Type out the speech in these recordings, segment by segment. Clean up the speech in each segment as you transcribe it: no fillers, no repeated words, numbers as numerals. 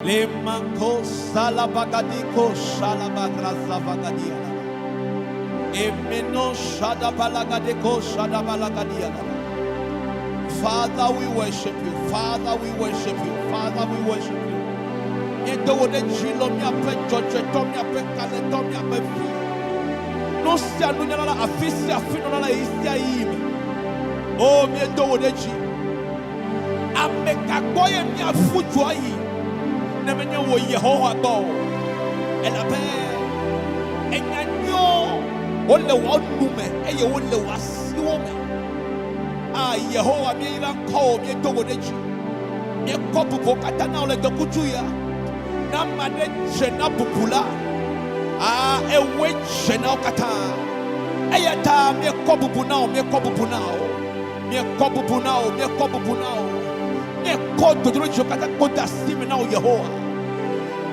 Lemanko salabagadiko shalabagrasavagadiana. Emeno shadabalagadeko shadabalagadiana. Father, we worship you. Father, we worship you. Father, we worship you. Míedo wò ɖe dzi lɔ míaƒe dzɔdzɔetɔ, míaƒe kalẽtɔ, míaƒe vi. Nu sia nunyala la, afi sia afi nɔla la, ɣeyiɣi sia ɣeyiɣi me. O, míedo wò ɖe dzi. Ame ka gbɔ ye míaƒu du ayi ne menye wò Yehowa gbɔ o? Elabe enya nyuiwo wole wò nu me eye wole wò asiwo me. A Yehowa, míeyra ŋkɔwò, míedo wò ɖe dzi. Míekɔ bubuwo katã na wò le dɔkutsu ya. Ne ame aɖe dze na bubu la, a ewòe dze na wo katã. Eya ta míekɔ bubu na wò, míekɔ bubu na wò. Míekɔ bubu na wò, míekɔ bubu na wò. Míekɔ dodoɖodziwo katã kpɔ de asi me na wò, Yehowa.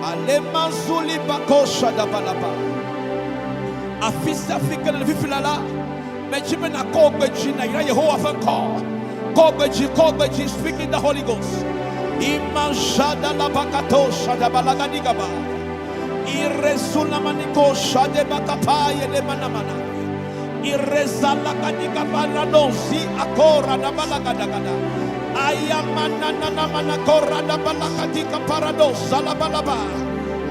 Alemazuli bako shadabalaba. Afi sia afi ke nèle fifi la la, medzi be nàkɔ wò gbe dzi nàyra Yehowa ƒe ŋkɔ. Kɔ wò gbe dzi, kɔ wò gbe dzi, speak in the Holy Ghost. Imashadalabakato shadabalagadigaba. Iresulamaniko shadebakapaye lemanamana. Irezalakadikabaranosi akora da balagadagada. Ayamanananamanakora da balakatika paradosa la balaba.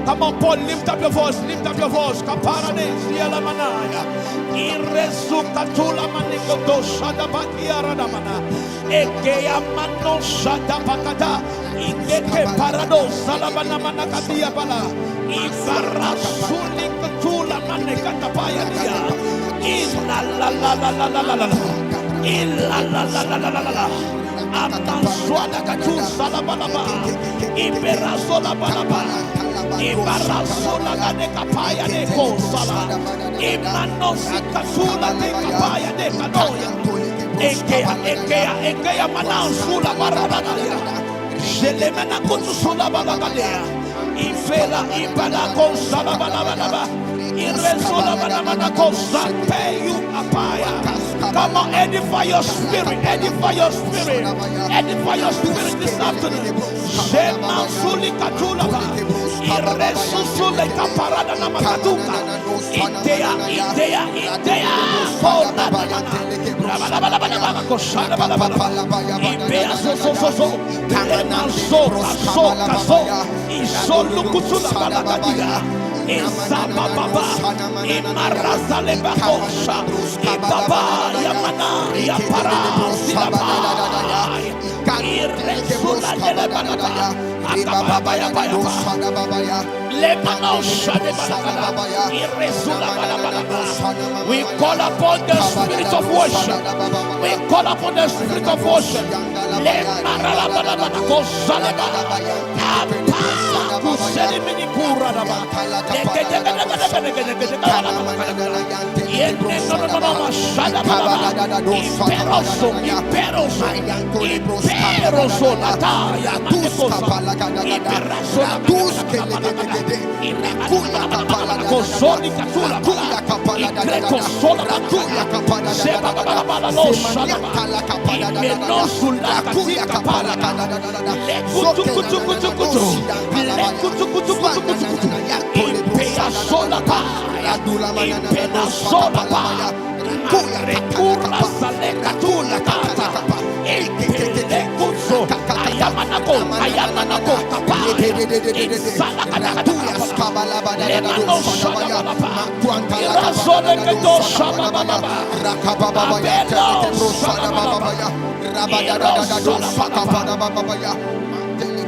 Come on, Paul, lift up your voice, lift up your voice. Kaparades yalamanaya. Irezukatula manikoto shadabakiaradamana. Ekeya mano shadabakata. Ikeke paradosa la banamanakadia bala. Ibarasuli katula manekatapaya dia. Ila la la la la la la la la. Ila la la la la la la la. Amansuala katusa la balaba. Iberasola balaba. Ibarasola gane kapaya de kosala. Imanosi katula de kapaya de kanoya. Ekea ekea ekea manansula barabadaya. Jelemena kutusula balagadea. Ifela ibala kosala balabalaba. Iresola banamana kosapeyu apaya. Come on, edify your spirit, edify your spirit, edify your spirit this afternoon. Shemansuli katulaba. Iresusule kaparada namakatuka. Idea, idea, idea. Koranamana. Rabalabalabalaba koshana balabala. Ibea so so so so. Lemaso kaso kaso. Isolukusula balagadia. Isabababa. Imarazalebakosha. Ibaba yamana yapara silaba. Iresula delebalaba. Akababayaba. We call upon the spirit of worship. We call upon the spirit of worship.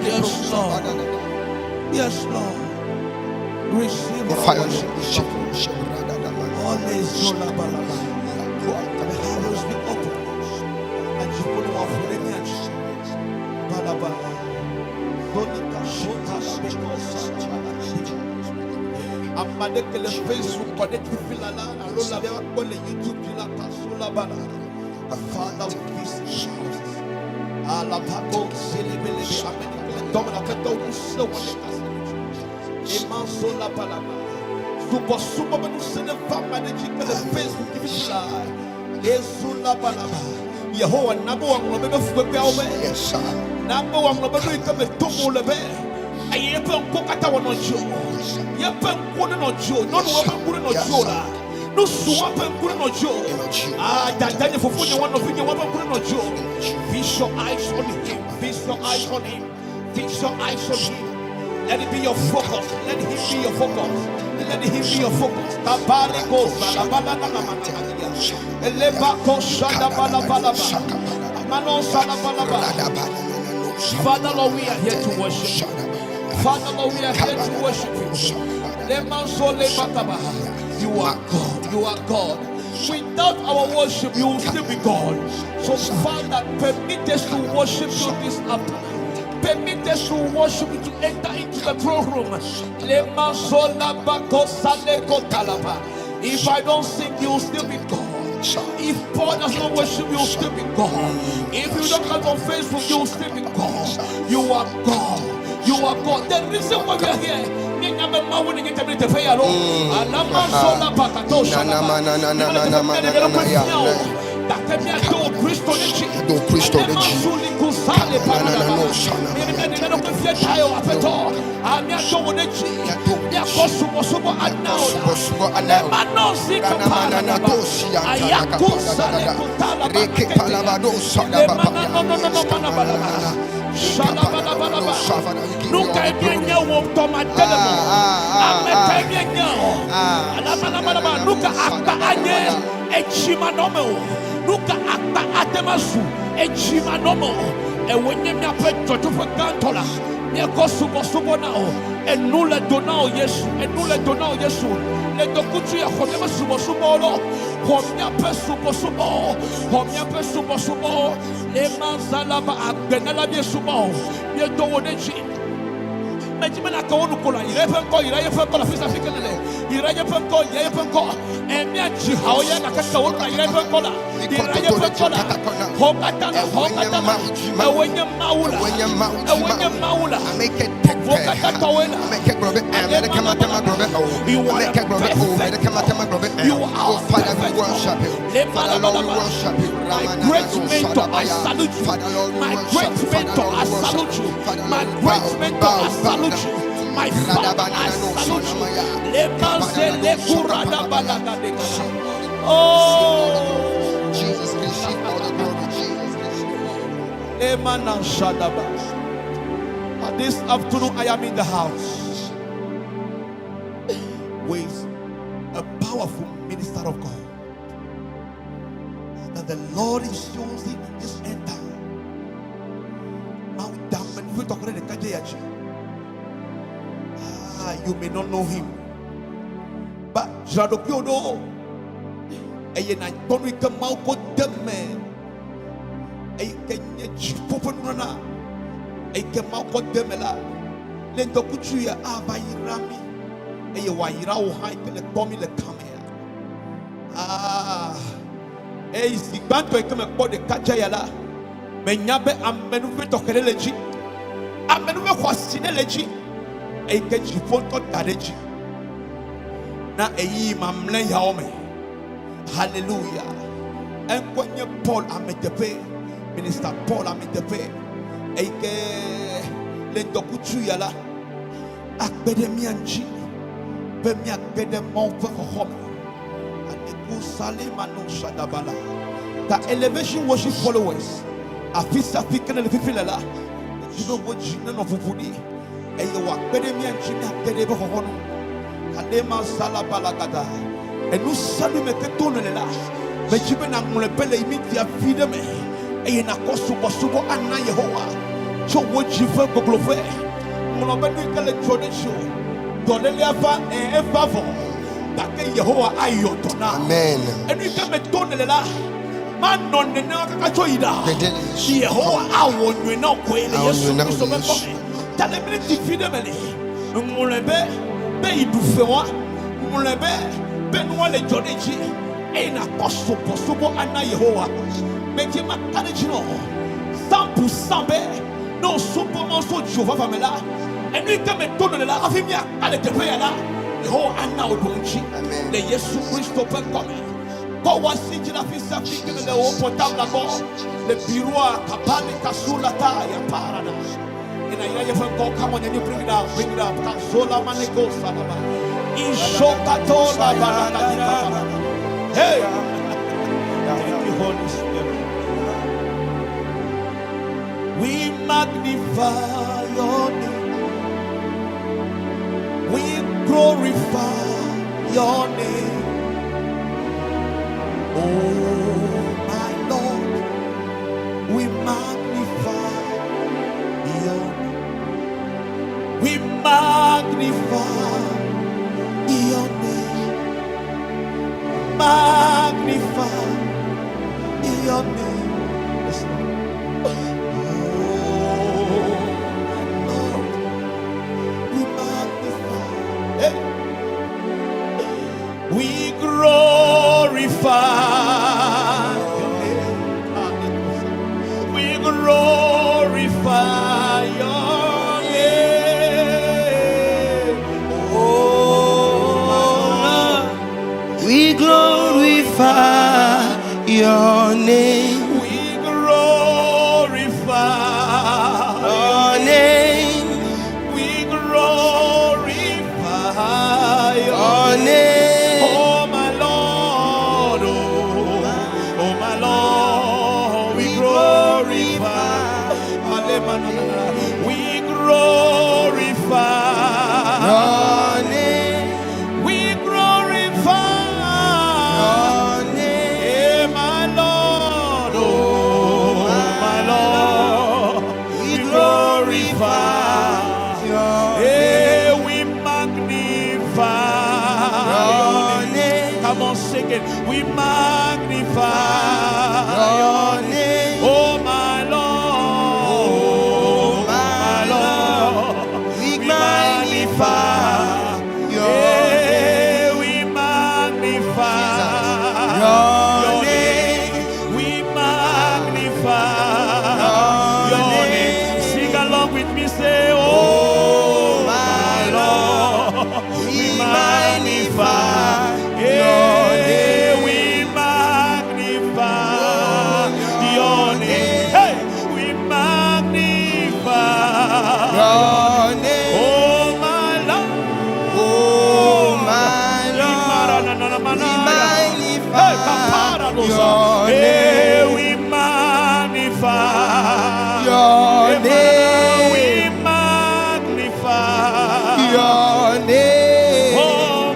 Yes, Lord. Yes, Lord. Receive our worship this afternoon. Ole zola balaba. The heavens be open. And you put our foot in it. Balaba. Zolika shota la beko salaba. Amade ke le Facebook connect fifi la la alo la be kpɔ le YouTube dzi la kaso la bala. Father, we visit houses. Alapako zelebelebe amene ke le dɔme la ƒe dɔwo ŋusẽ wɔ ɖe kasi. Emanso la balaba. Subɔsubɔ be ŋusẽ ne va ame aɖe dzi ke le Facebook dzi fifi la. Ezu la balaba. Yehowa na be wòaŋlɔ be be fukpekpeawo be. Na be wòaŋlɔ be nu yi ke me tom wòle be. Eye yeƒe ŋkuwo katã wòanɔ dziwò. Yeƒe ŋkuwo nenɔ dziwò. Nyɔnuwo ƒe ŋku nenɔ dziwò la. Nusuwo ƒe ŋku nenɔ dziwò. Ah, dada nye, fofonye, wa nɔvinye, wa ƒe ŋku nenɔ dziwò. Fix your eyes on him. Fix your eyes on him. Fix your eyes on him. Let it be your focus. Let him be your focus. Let him be your focus. Tabareko salabala Elebako shadabalaba. Mano salabalaba. Father Lord, we are here to worship. Father Lord, we are here to worship you. Lemanso lemakaba. You are God. You are God. Without our worship, you will still be God. So, Father, permit us to worship you this afternoon. Permit us to worship you to enter into the throne room. Lemanso labako salekotalaba. If I don't sing, you will still be God. If Paul does not worship, you will still be God. If you don't come on Facebook, you will still be God. You are God. You are God. The reason why we are here, Do Kristo ɖe dzi. Subɔsubɔ ana o. Nuka míanye wo tɔma tele mo. Ame ka míanye o. Alabalabalaba. Nuka akpa anye etsi manɔme o. Nuka akpa ate ma su etsi manɔme o. Ewo nye míaƒe dzɔdzɔƒe gãtɔ la. Míekɔ subɔsubɔ na o. Enu le do na o Yesu. Enu le do na o Yesu. Le dɔkutsu ya xɔ míaƒe subɔsubɔ lɔ. Xɔ míaƒe subɔsubɔ. Xɔ míaƒe subɔsubɔ. Le mazalaba agbenala míesubɔ o. Míedo wo ɖe dzi. Medzi bena ke wo nu ko la yra eƒe ŋkɔ yra eƒe ŋkɔ le afi sia afi ke le yra eƒe ŋkɔ yra eƒe ŋkɔ ɛ míadzi hawo ya gake ke wo nu la yra eƒe ŋkɔ la yra eƒe ŋkɔ la xɔ katã la xɔ katã la ewoe nye Mawu la Ewoe nye Mawu dzi ewoe nye Mawu la Ame ke te wo katã tɔwoe la Ame ke gblɔ be ɛ, ame ɖeke mate ŋu agblɔ be o. Ame ke gblɔ be o, ame ɖeke mate ŋu agblɔ be ɛ. You are Oh, Father, we perfect. worship you. Father, Lord, we worship you. My Ramana great Nado mentor, I Shadabaya. salute you. Father, Lord, we My worship great you. Father, mentor, Lord, I we worship salute you. you. Father, My Lord, we great bow, we mentor, bow, I we bow salute down. you. My father, I salute you. Lemanze lekurada balagadegala. Oh, Jesus, receive all the glory. Jesus, receive all the glory. Lemana Shadaba. This afternoon, I am in the house with a powerful minister of God that the Lord is using in this end time. Mawu da ame nu ƒe tɔxɛ ɖe ɖeka dze ya dzi. Ah, you may not know him, but dzra ɖokuiwò ɖo eye nàkpɔ nu yi ke Mawu kɔ de me eyi ke nye dziƒo ƒe nunana eyi ke Mawu kɔ de me la le ŋdɔkutsu ya ava yra mi eye wòayra wò hã yi ke le kpɔ mi le kamea. Ah, eyi zi gbãtɔ yi ke mekpɔ ɖeka dze ya la menya be amenuve tɔxɛ ɖe le dzi amenuve xɔasi ɖe le dzi eyi ke dziƒo ŋutɔ da ɖe dzi na eyi mamlɛ yawo me. Hallelujah. Eŋkɔ nye Paul Ameteƒe, Minister Paul Ameteƒe eyi ke le ŋdɔkutsu ya la akpe ɖe mía ŋuti be míage ɖe Mawu ƒe xɔxɔ me. Aleku salemano shadabala. Ta Elevation Worship followers, afi sia afi ke ne le fifi le la, edzi be wo dzi nenɔ ʋuʋu ɖi eye wòakpe ɖe mía ŋuti míage ɖe eƒe xɔxɔ nu. Alema salabalagada. Enu sia nu me ke to nele la, medzi be nàŋlɔe be le media vi ɖe me eye nàkɔ subɔsubɔ ana Yehowa tso wò dzi ƒe gogloƒe. Ŋlɔ be nu yi ke le dzɔ ɖe dziwò. Dɔlélea va ɛ eva vɔ gake Yehowa ayɔ dɔ na. Amen. Enu yi ke me to nele la, manɔ nenema kaka tso yi ɖa. Gbede le Yesu. Yehowa awɔ nyui na wò koe le Awɔ Yesu nyui na wò Kristo le ƒe Yesu. ŋkɔ me. Ta le miniti vi ɖe me li, ŋlɔe be be yi ɖu fe wa, ŋlɔe be be nua le dzɔ ɖe dzi eye nàkɔ subɔsubɔ ana Yehowa. Medzi maka ɖe dzi nɔ 100% be ne wòsubɔ Mawu so dziwò vava me la, enu yi ke me to nɔ le la hafi míaka le teƒe ya la, Yehowa ana wò ɖo ŋuti Amen. le Yesu Kristo ƒe ŋkɔ me. Kɔ wò asi dzi le afi sia afi ke le wò portable la gbɔ le bureau kapali kasulata ya parada. In a different call, come on and you bring it out, bring it out. Kazola maneko salaba. Ishokatola balakadika balaka. Hey! Thank you, Holy Spirit. We magnify your name. We glorify your name. Oh, my Lord, we magnify your name. We magnify your name. Magnify your name. Yes, Lord. Oh, my Lord, we magnify. Hey. We glorify your name. We glorify your name. Oh, my Lord. We glorify your name. We glorify Your name. We glorify your Your name. Oh my Lord, oh, oh my Lord, we glorify. We glorify. Your name. We glorify. Your name. Hey, my Lord, oh my Lord, We we glorify. Your Hey, we magnify Your your name. name. Come on, sing it. We magnify Your name. Oh my Lord, Oh, my Lord, We magnify your Hey, we magnify Your your name. We magnify Your your name. name. Sing along with me, say, Oh, my my Lord, We magnify your Yeah, name. we magnify your name. Hey, we magnify Your name. Oh, my Lord. Oh, my Lord. We magnify your Hey, name. we magnify Your name. We magnify Your name. Oh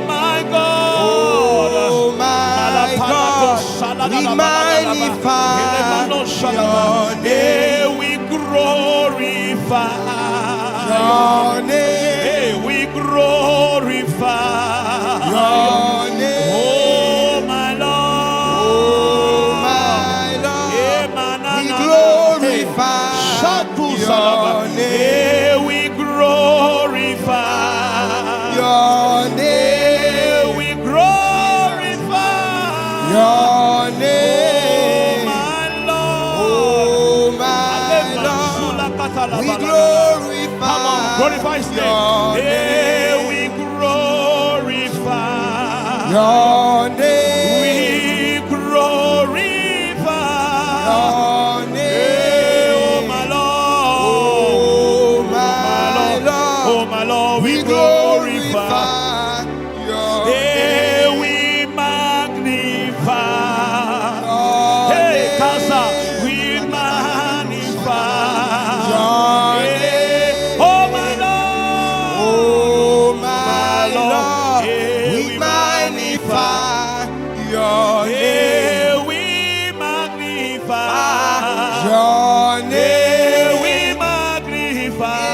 my God. Oh my God. We magnify your name. Hey, we glorify Your name. Hey, we glorify Your name. Oh my Lord. Oh my Lord. Eh, manana. We glorify Shatu your salaba. name. Eh, we glorify Your Eh, name. we glorify Your Oh name. my Lord. Oh my Lord. We glorify Come on, glorify his name. your Eh, name. we glorify. Your name. We glorify. Your Eh, oh name. my Lord. Oh my Lord. Oh my Lord, we We glorify. glorify your Eh, name. we magnify. Your Hey, name. Casa, we magnify. Your Eh, name. oh my Lord. Oh my Lord. Lord. Eh, We we magnify your name. Eh, we magnify. Your Eh, name. we magnify.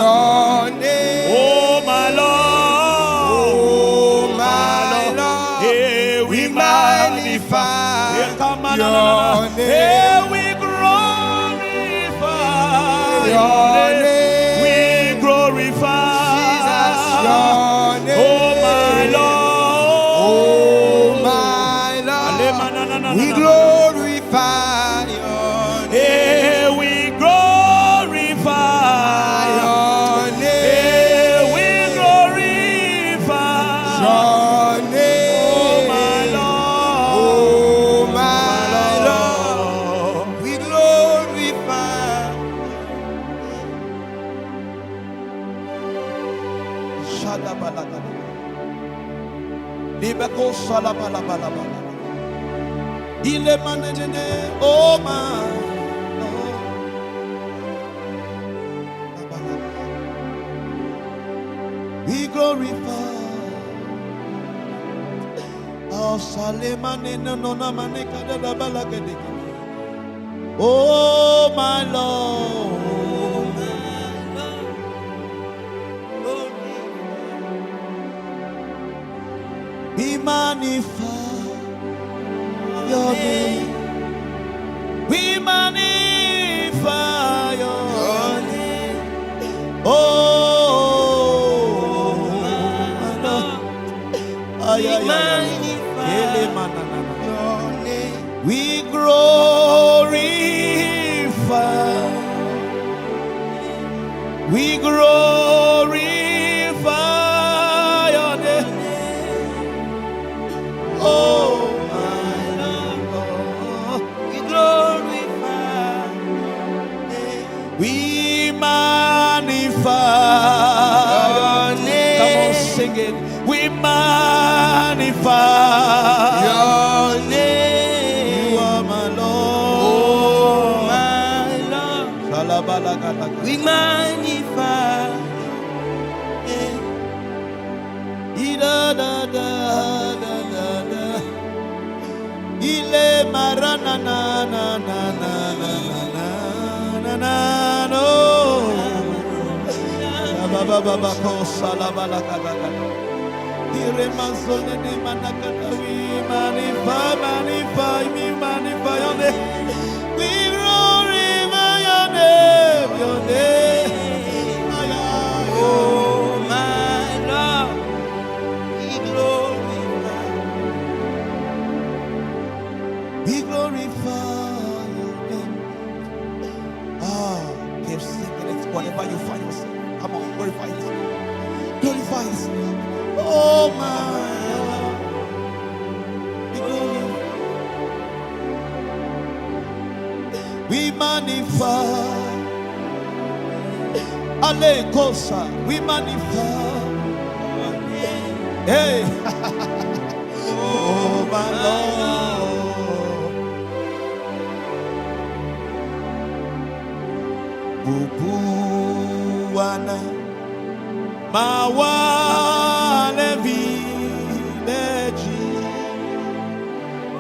Your name. Oh my Lord. Oh my Lord. Eh, we We magnify. magnify Eh, come on, na, na, na, your na. name. Eh, we glorify Your name. We glorify. Jesus, your name. Oh my Lord. Oh my Lord. Alema, na, na, na, We na, na. glorify your name. Eh, we glorify. Your Eh, name. we glorify. Your name. Oh my Lord. Oh my Lord. shadabalagada. Libeko shalabalabala. Ile manenene, oh my Lord. We glorify. Oh, Salemane no na maneka da da balagade. Oh my Lord, we magnify your name. We magnify your name. Oh, my Lord. Ay, ay, ay, ay. Ele mananana. Your name. We glorify. We glorify your name. Oh, my Lord. We glorify name. We magnify Your name. Come on, sing it. We magnify. Your name. You are my Lord. Oh, my Lord. Shalabalagalaga. We magnify name. Ida da da da da da. Ile marana na na na na na na na na no. Ba ba ba ba ko salabalagalaga. Ire manzone ne manakata. We magnify, magnify, we magnify your name. We glorify your name, your name. Ay, ay, ay. Oh, my Lord. We glorify. We glorify your name. Ah, keep singing it whenever you find yourself. Come on, glorify His name. Glorify His name. Oh my Lord. We glorify. We magnify. Ale kosa. We magnify. Hey. Oh my Lord. Bubuana mawale village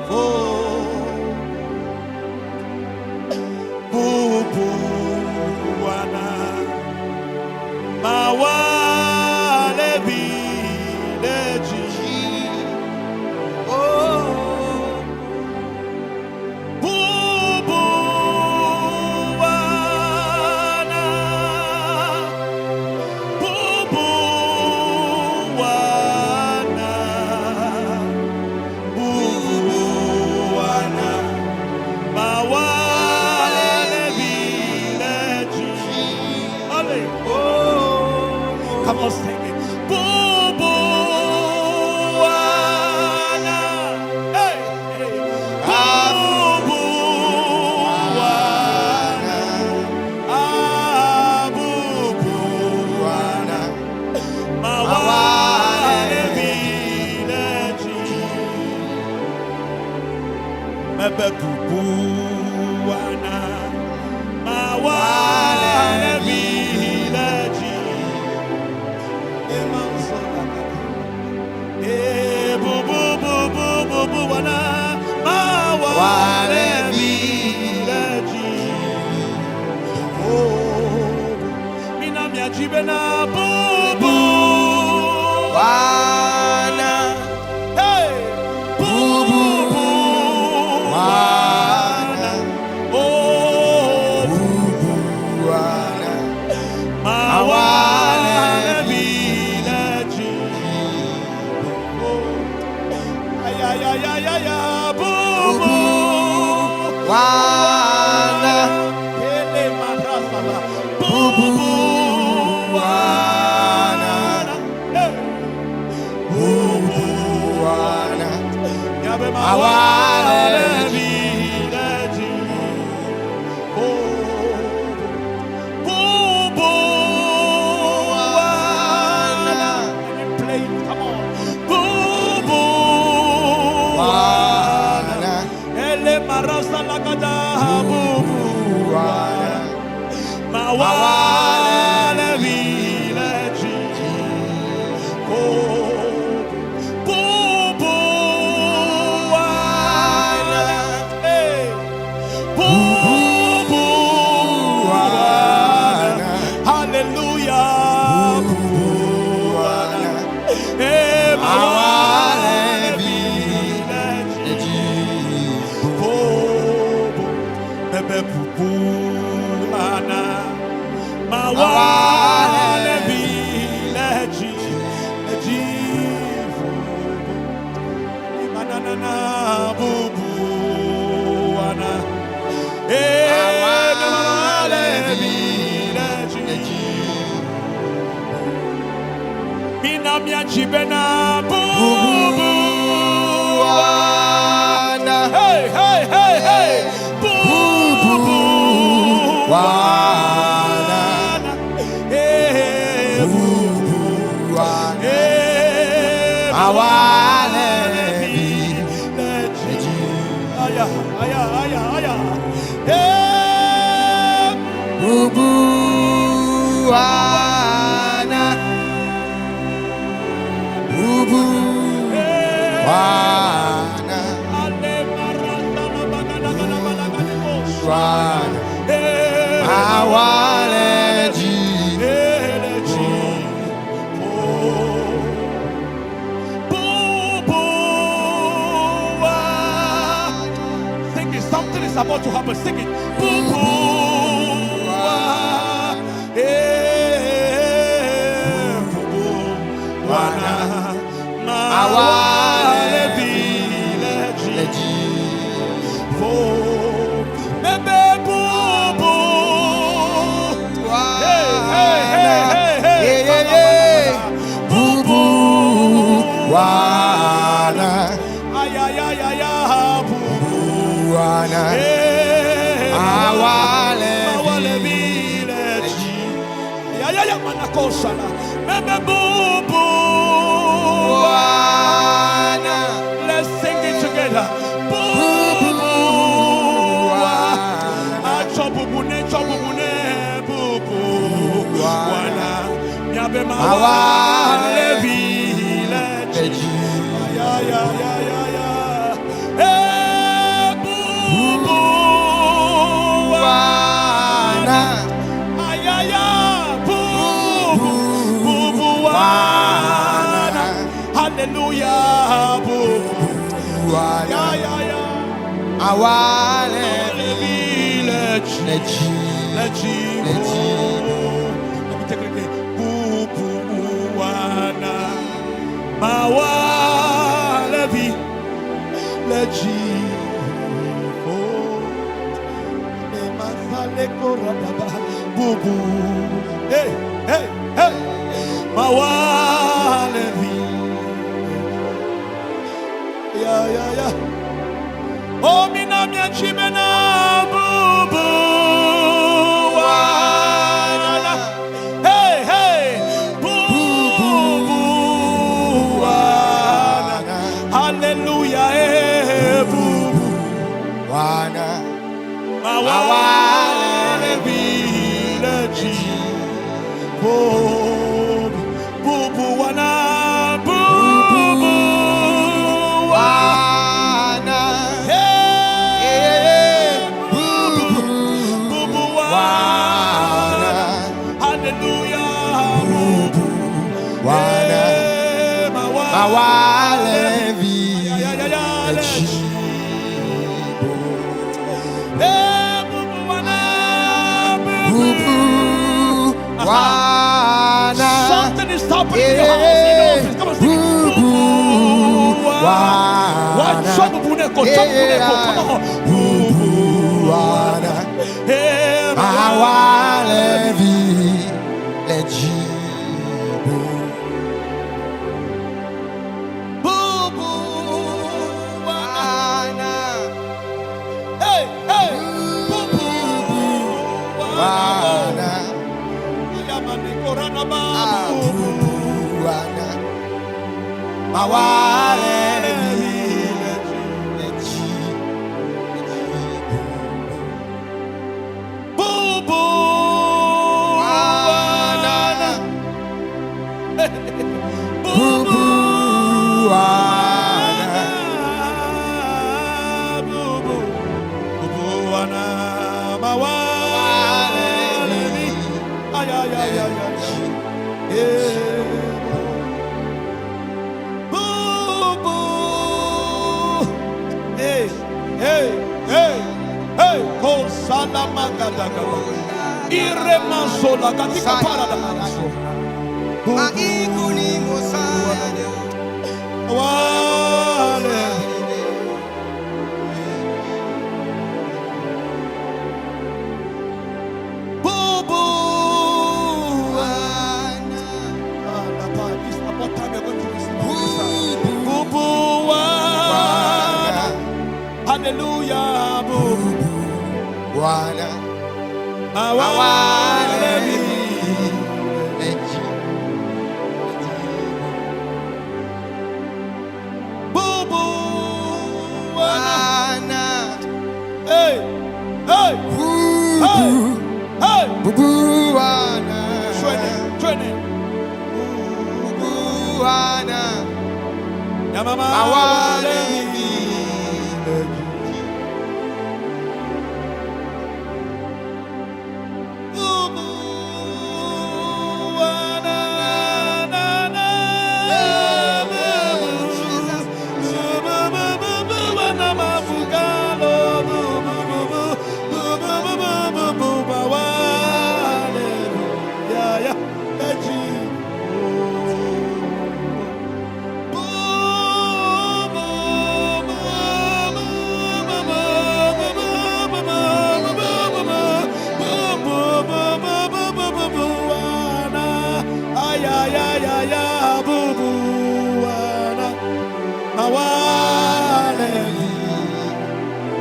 oh Bubuana mawale village. Oh, Bubuana Bubuana Bubuana Mawale village. Ale. oh, Come on, sing it. Bubuana. Hey, hey. Bubuana. Ah, Bubuana. Mawale village. Mebe Bubuana. Mawale village. Eh, bu bu bu bu bu bu wana mawale village. Oh, mina miajibe na bu bu. Wana. Hey, bu bu bu wana. Oh, Wana. mawale village. Oh, ay ay ay ay ay ay, bu bu. Wana. Ele marasala. Bu bu wana. Mawale village. Oh, bubu wana. Hey. Bubu wana. Hallelujah. Bubu wana. Hey, mawale village. Bobo, bebe bubu ana, mawale village, jivo, manana bubu ana, eh mawale village, mina miachibena bubu Wana. Hey, hey, hey, hey. Bubu Wana. Hey, bubu. Wana. Hey, Awale village. Aya, aya, aya, aya. Hey, Bubu wana. Bubu hey. wana. Ale maranda la bagada gada balaga de bos. Wana. Hey, Awale ji. Sing it. Something is about to happen. Sing it. Boo boo. ah, eh, boo boo. Wana. Mawale village. Leji. Oh, bebe boo boo. Hey, hey, hey, hey, hey. Yeah, yeah, yeah. Boo boo. Wana. Ay, ay, ay, ay, ay, boo boo. Wana. Hey, Awale Mawale village. Ya, ya, ya, manakosana. Bebe boo boo. Wana. Let's sing it together. Boo boo. Ah, chobubune, chobubune, boo boo. Wana. Nyabe mawale village. Leji. Ya, ya, ya, ya, ya. Hey, boo boo. Wana. Ay, ay, ay, boo boo. Boo boo. Wana. Hallelujah. Boo boo. Wana. Ya, ya, ya. Awale Village. Leji. Let you Leji. Let me take it again. Boo boo wana. Mawale vi. Let you go. Emasale koradaba. Boo boo. Hey, hey, hey. Mawale vi. Yeah, yeah, yeah. Oh, mina miachimena boo boo wana. Hey, hey, boo boo wana. Hallelujah, hey, boo boo. Wana. Mawale village. Boo boo boo wana. Boo boo wana. Wana. Hey, Yeah. Boo boo. boo boo wana. Wana. Hallelujah. Boo boo. Wana. Hey, mawale. Awale vi. Ya, ya, ya, ya, Leji. Hey, boo boo wana. Boo Boo boo. boo. Wana. Something is happening in your house, in your office. Come on, sing it. Boo Boo boo. boo. Wana. Wana. Chobu buneko, chobu buneko. Come on. Boo boo. Wana. Hey, Awale vi. Leji. Boo boo. Wana. Wana. Hey, hey. Boo boo. Wana. Wana. Ayamane korana ba. Boo boo. Wana. Mawale vi. Leji. Boo boo. Bubu wana. Bubu, bubu wana mawalemi. Ay, ay, ay, ay, ay. Eh, Bubu. Hey, hey, hey, hey. Kosala magadagada. Iremasola katika paradise. Maikuni Mosaya. Wale. Bubu. Wana. Ah, Papa, this about time we're going to listen to this. Bubu. Bubu wana. Wana. Hallelujah. Bubu. Wana. Awale. Leji. Bubu wana. Wana. Hey, hey, hey, Bubu. hey. Bubu wana. Twende, twende. Bubu wana. Ya mama Awale. Bubu wana na na. Jesus. Bubu bubu bubu wana mabugalo. Bubu bubu bubu bubu bubu bawale. Ya ya. Eji.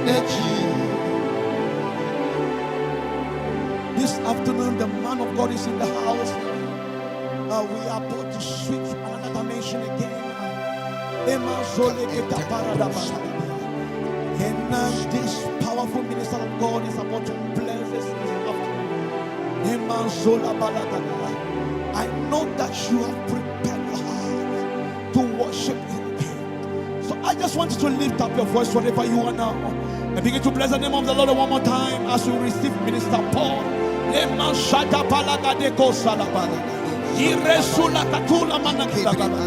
Leji. This afternoon, the man of God is in the house. We are about to switch another dimension again. And this powerful minister of God is about to bless us this afternoon. I know that you have prepared your heart to worship Him again. So I just want you to lift up your voice wherever you are now and begin to bless the name of the Lord one more time as we receive Minister Paul. Ema shata palagadeko salabala. Iresula katula manakidagaba.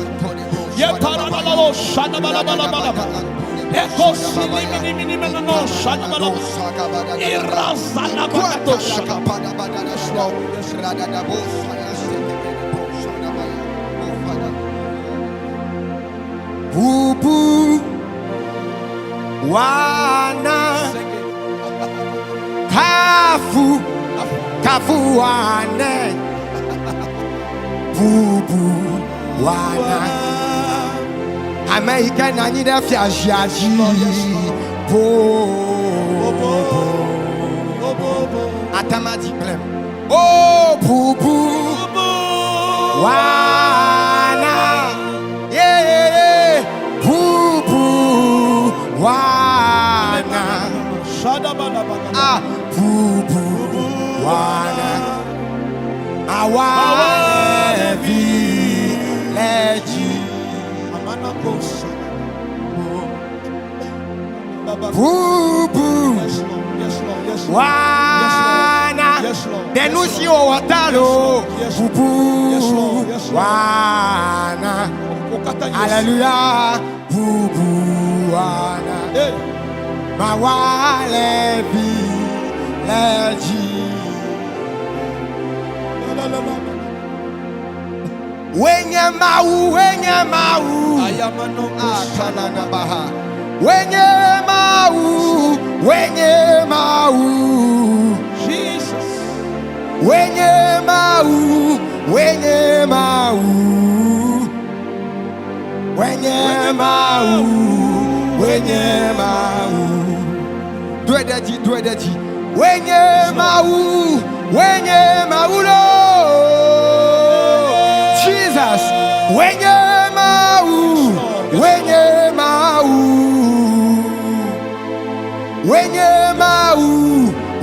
Ye paralalo shada bala bala bala bala. Eko silimi nimi nimi no shada bala bala. Irasala bakato shada. Bubu wana Sing it. kafu kafu wane bubu wana ame yi ke nɔ anyi ɖe fiazia dzi bo atama dzi gblẽm o bubu wana ye bubu wana ah bubu wana awalevi le dzi bubu Yes, Lord. Yes, Lord. Yes, Lord. wana Yes, Lord. ɖe nu si wòwɔ ta lo Yes, Lord. bubu Yes, Lord. Yes, Lord. wana Okata Yesu. alléluia bubu wana Hey. mawalevi le dzi La, la, la, la. wenye mawu wenye mawu Ayamano akalanabaha wenye mawu wenye mawu Jesus. wenye mawu wenye mawu wenye mawu wenye mawu doe ɖe dzi doe ɖe dzi wenye mawu wenye mawu lo Jesus wenye mawu wenye mawu wenye mawu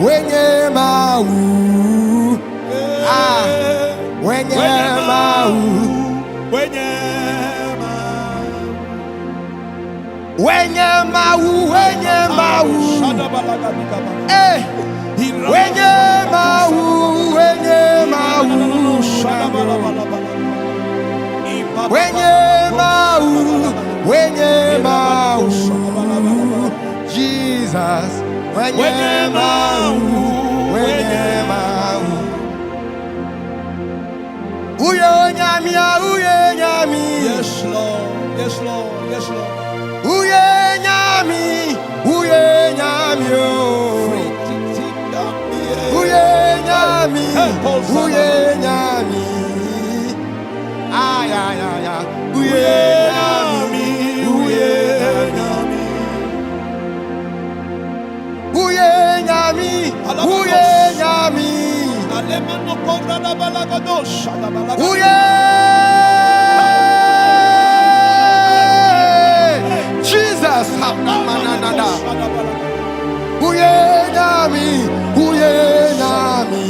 wenye mawu ah wenye mawu Wenye Mawu, wenye Mawu. Eh, wenye Mawu, wenye Mawu. Wenye Mawu, wenye Mawu. Jesus, wenye Mawu, wenye Mawu. Uye nyami, uye nyami. Yes, Lord. Yes, Lord. Yes, Lord. Uye nyami, uye nyami, oh. Uye nyami, uye nyami. Ay, ay, ay, ay. Uye nyami, uye nyami. Uye nyami, uye nyami. Uye. Jesus. Ha, na, na, na, na, na. Uye nyami, uye nyami.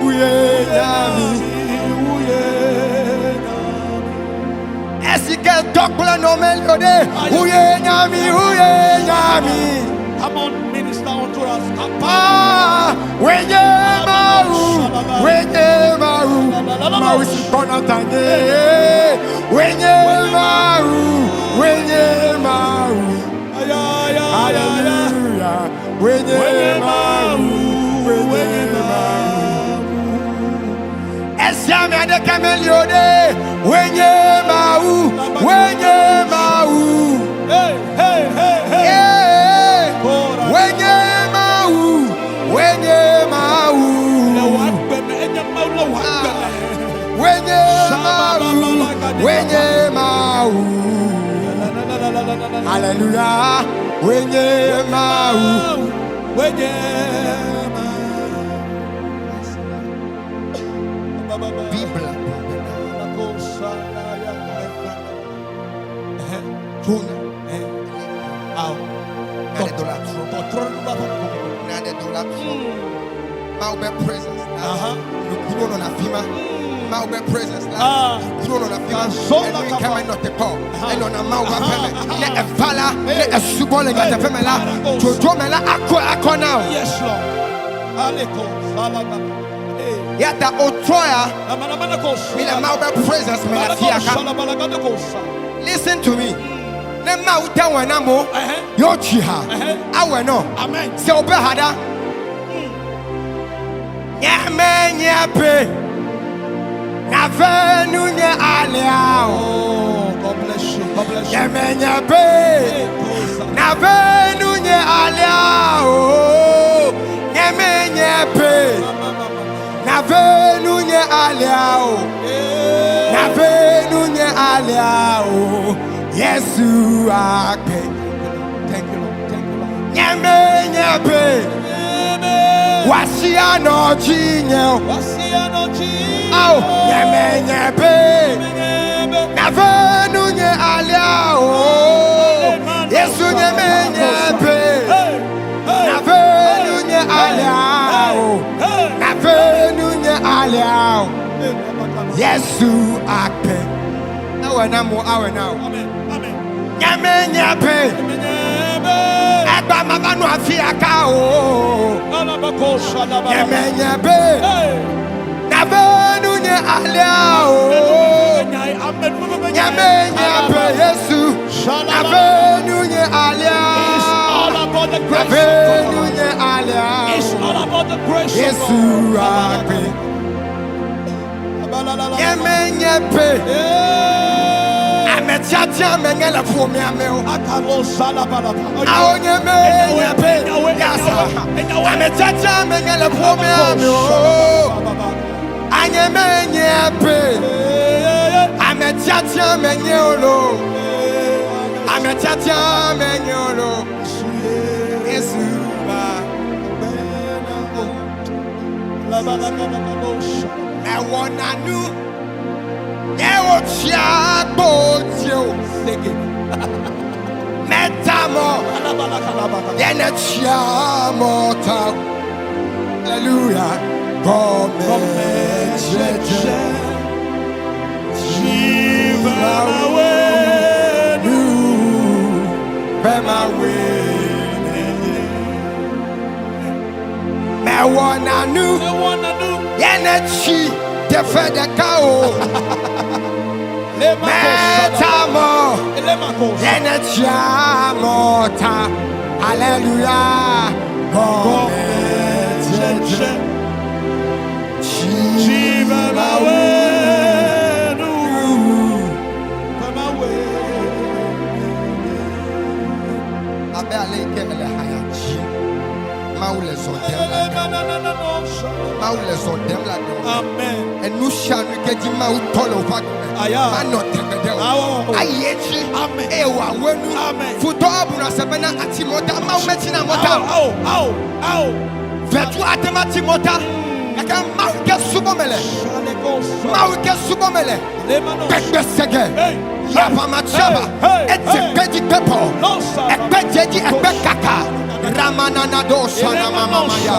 Uye nyami. Est-ce que dɔkplɛ nɔ melode? Uye nyami, uye nyami. Come on, minister unto us. Ah, wenye Mawu, wenye Mawu, Mawu si kpɔna tanye. Wenye Mawu, wenye Mawu. Hallelujah. Wenye Mawu, wenye Mawu. Esia mi aɖeke meli o ɖe. Wenye Mawu, wenye Mawu. Hey, hey, hey, hey. Yeah. Wenye Mawu, wenye Mawu. Wenye Mawu, wenye Mawu. Hallelujah. Wenye Mawu. Wenye Bible. Tuna. Nade do la tro. Nade do la tro. Mawu be presence. Nukuro no na fima. Mawu be presence. Ah. Nukuro no na fima. Kazola Enu kapa. kama nɔ te kpɔ. Enɔ na Mawu be aƒe me. Ne eva la, ne esubɔ le nyateƒe me la, dzodzo me la akɔ akɔ na wò. Yes, Lord. Aleko, salaba. Hey. Ya ta wotrɔ ya, mi le Mawu be presence me le afi ya ka. Listen to me. Ne Mawu te wɔe na amewo, ye wotsi ha, awɔe nɔ. Amen. Se wobe ha ɖa. Nye menye be nave nunye alea o. Oh, God bless you. God bless you. Nye menye be nave nunye alea o. Nye menye be nave nunye alea o. Nave nunye alea o. Yesu akpe. Thank you, Lord. Thank you, Lord. Nye menye be Amen. wasia nɔ dzinye o. Wasiano ji. Ao, nye menye be nave nunye alea o. Yesu nye menye be Hey, hey, nave nunye alea o. hey. Nave nunye alea o. Yesu akpe. Awɛ na mo, awɛ na o. Amen. Amen. Nye menye be Amen. egba ma va nɔ afi aka o. Nye menye be Hey. nave nunye alea o. Nye menye be Yesu nave nunye alea. It's all about the grace Nave of God. nunye alea It's o. all about the grace of Yesu God. akpe. Nye menye be Yeah. ame tiatia menye le ƒomea me o. Akalo salabalaba. Awo nye menye be yasa. Ame tiatia menye le ƒomea me o. Anye menye be ame tiatia menye o lo. Ame tiatia menye o lo. Yesu ba. Mewɔna nu nye wotsia gbodzi o. Meta mɔ ye ne tsia mɔ ta. Hallelujah. Gɔmedzedze. nu ye ne tsi teƒe ɖeka o. Meta mɔ ye ne tsia mɔ ta. Aleluya. Gɔmedzedze. Tsi Abe ale yi ke ele haya dzi. Mawu le zɔ dem le agbe. Mawu le zɔ dem le agbe. Amen. Enu sia nu ke dzi Mawu tɔ le woƒe agbe me. Aya. Manɔ tegbe ɖe o. Awɔ. Ayi edzi. Amen. Eye wòawɔ enu. Amen. Futɔ abuna se bena ati mɔta. Mawu metsina mɔta o. Ao, ao, ao. Vetu ate ŋu ati mɔta. Gake Mawu ke subɔ mele. Mawu ke subɔ mele. Kpekpe sege. Hey. Yaʋamatsiaba. Hey, hey, Edze hey. kpe dzi kpe bɔ. Losa. Ekpe dze dzi ekpe kaka. Ramanana do sana mamamaya.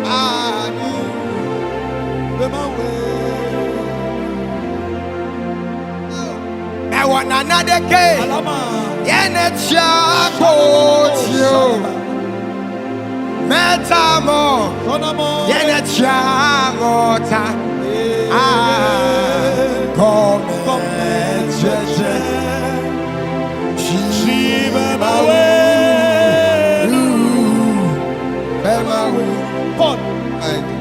Anu. Mewɔ nana ɖeke. Alama. Ye ne tsia kpo dzi o. Meta mɔ. Sonamo. Ye ne tsia mɔ ta. Ah. Gɔmedzedze. Paul,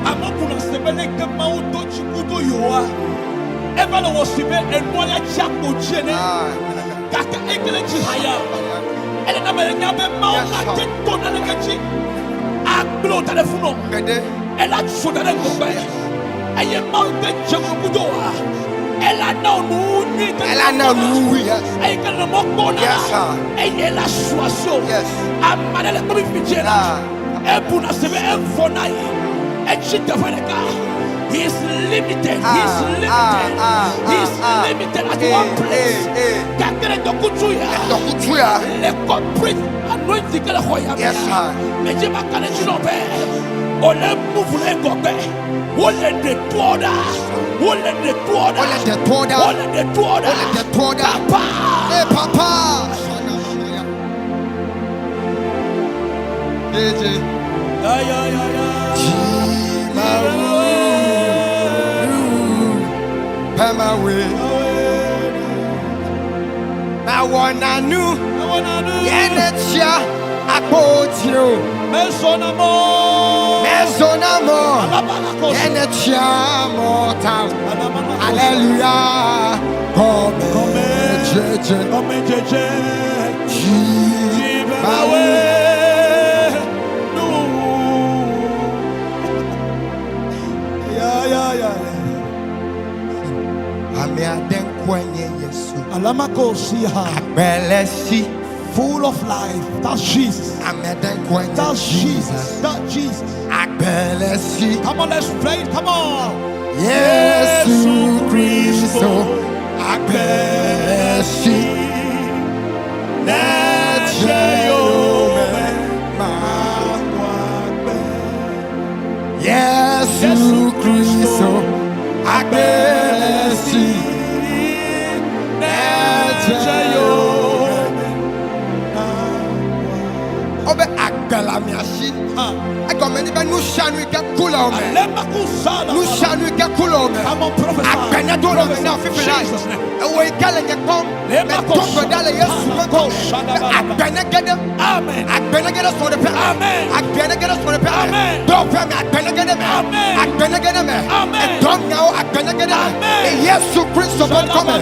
amekuna sebe le ke Mawu do dziku do yewoa, eva le wɔ si be enua la tsi akpo dzi ene. Gake ege le dzi haya. Ele na me le nya be Mawu ma te to naneke dzi agblẽ wò da ɖe funɔ. Ela tso da ɖe ŋgɔgbe. Eye Mawu ke dze ŋgɔ do wa. Ela na wò nu nyui ke Ela na wò nu nyui, yes. Eye ke le mɔ kpɔm na Yes, la. sir. Eye ela su asi wò. Yes. Ame aɖe le kpe mi fi dzi la. Ah. Ebuna se be evɔ na yi. Etsi teƒe ɖeka. He is limited. He is Ah, limited. ah, ah, He is ah. limited at Eh, one place. eh, eh. Gake le dɔkutsu ya. Dɔkutsu ya. Le corporate anointing ke le xɔ ya me. Yes, sir. Medzi ma ka ɖe dzi nɔ be wòle move le ŋgɔgbe. Wole ɖe toɔ ɖa. Wole ɖe toɔ ɖa. Wole ɖe toɔ ɖa. Wole ɖe toɔ ɖa. Wole ɖe toɔ ɖa. Papa. Hey, papa. Sana mamaya. JJ. Ya ya ya ya. Pemawe. Mewɔ nanu. Ye ne tsia akpo dzi o. Mesonamo. Mezona mɔ. Alabalakos. Ye ne tsia mɔ ta. Alamanakos. Alléluia. Gɔmedzedze. Gɔmedzedze. Dzi Dzibebawe. Nu. Ya ya ya ya. Ame aɖe ŋkɔe nye Yesu. Alamakosia. Agbe le si. Full of life. That's Jesus. Ame aɖe ŋkɔe nye That's Jesus. Jesus. That's Jesus. Agbe le si. Come on, let's play it. Come on. Yesu Kristo. Agbe le si. Nedze yome Makwa. Yesu Kristo. Agbe le si. Nedze yome. Wobe agbe le amea si. Egɔme nye be nu sia nu yi ke ku le wo me. Nu sia nu yi ke ku le wo me. Come on, prophesy. Agbe ne do le me na fifi la. Jesus name. Ewɔ yi ke le nye kpɔm. Medo gbe ɖa le Yesu ƒe ŋkɔ me. Be agbe ne ge ɖe Amen. Agbe ne ge ɖe srɔ̃ɖeƒea me. Amen. Agbe ne ge ɖe srɔ̃ɖeƒea me. Amen. Dɔwɔƒea me. Agbe ne ge ɖe me. Amen. Agbe ne ge ɖe me. Amen. Edɔ nyawo agbe ne ge ɖe me. Amen. Le Yesu Kristo ƒe ŋkɔ me.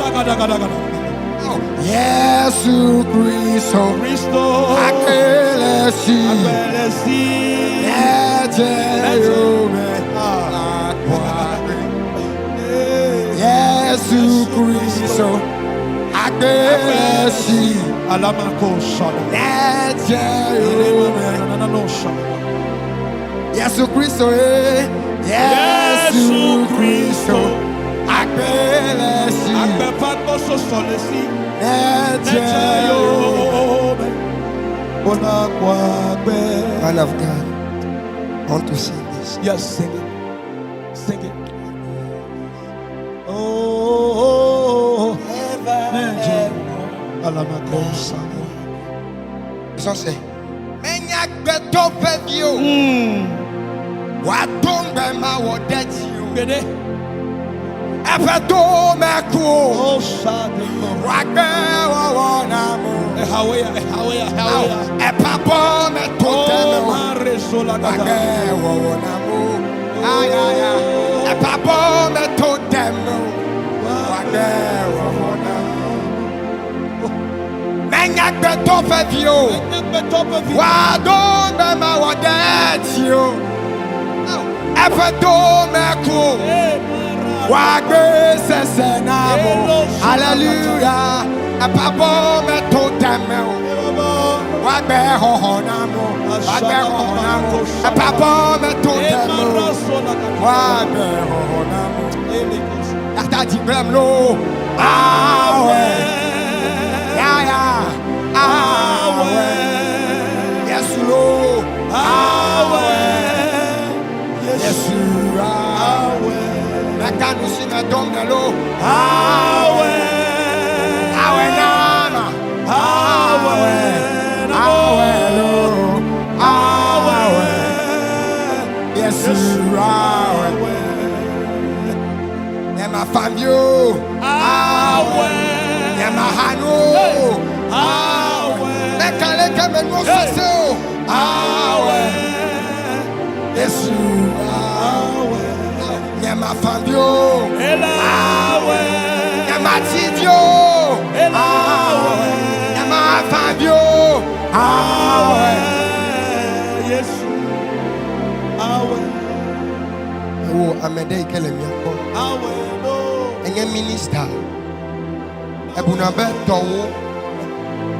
Yesu Kristo. Kristo. Agbe le si. Agbelesi. Nedze yome. Akpɔ agbe. Yesu Kristo. Agbe le si. Alamako shada. Nedze yome. Yesu Kristo eh. Yesu Kristo. Agbe le si. Agbefa gbɔsɔsɔ le si. Nedze Nedze yome. yome. Bonakwa agbe. Man of God, I want to sing this. Yes, sing it. Sing it. Oh, oh, oh. Nedze. Alamako shada. Sɔ se. Menya agbetɔ ƒe vi o. Wòado ŋugbe mawɔ ɖe edzi o. Gbeɖe. Eƒe to meku o. Oh, shadeko. Wòagbe wɔwɔ nam o. Ehaweya, ehaweya, ehaweya. Eƒe abɔ meto teme Oh, o. mare solagada. Wòagbe wɔwɔ nam o. Ayaya. Eƒe abɔ meto teme o. Wòagbe wɔwɔ nam o. Menya gbetɔ ƒe vi o. Enyegbetɔ ƒe vi. Wòado ŋugbe mawɔ ɖe edzi o. Eƒe to meku o. Eh, mara. Wagbe sese na mo. Hallelujah. Eƒe meto teme o. Wagbe xɔxɔ na mo. Wagbe xɔxɔ na mo. Eƒe meto Eh, teme mara o. solagada. Wagbe xɔxɔ na mo. Elekos. Tata dzi gblẽm lo. Awe. Ya ya. Awe. Yesu lo. Awe. Yesu. Awe. Meka nu si me dɔm ne lo. Awe. Awe nama. Awe. Awe lo. Awe. Yesu awe. Nye ma fambio. Awe. Nye ma hanu. Awe. Meka leke me nuwo sese o. Awe. Yesu awe. Nye ma fambio. Elawe. Nye ma tidio. Awe. Nye ma fambio. Awe. Yesu. Awe. Ewo ame ɖe yi ke le mia gbɔ. Awe no. Enye minista. Ebuna be tɔwo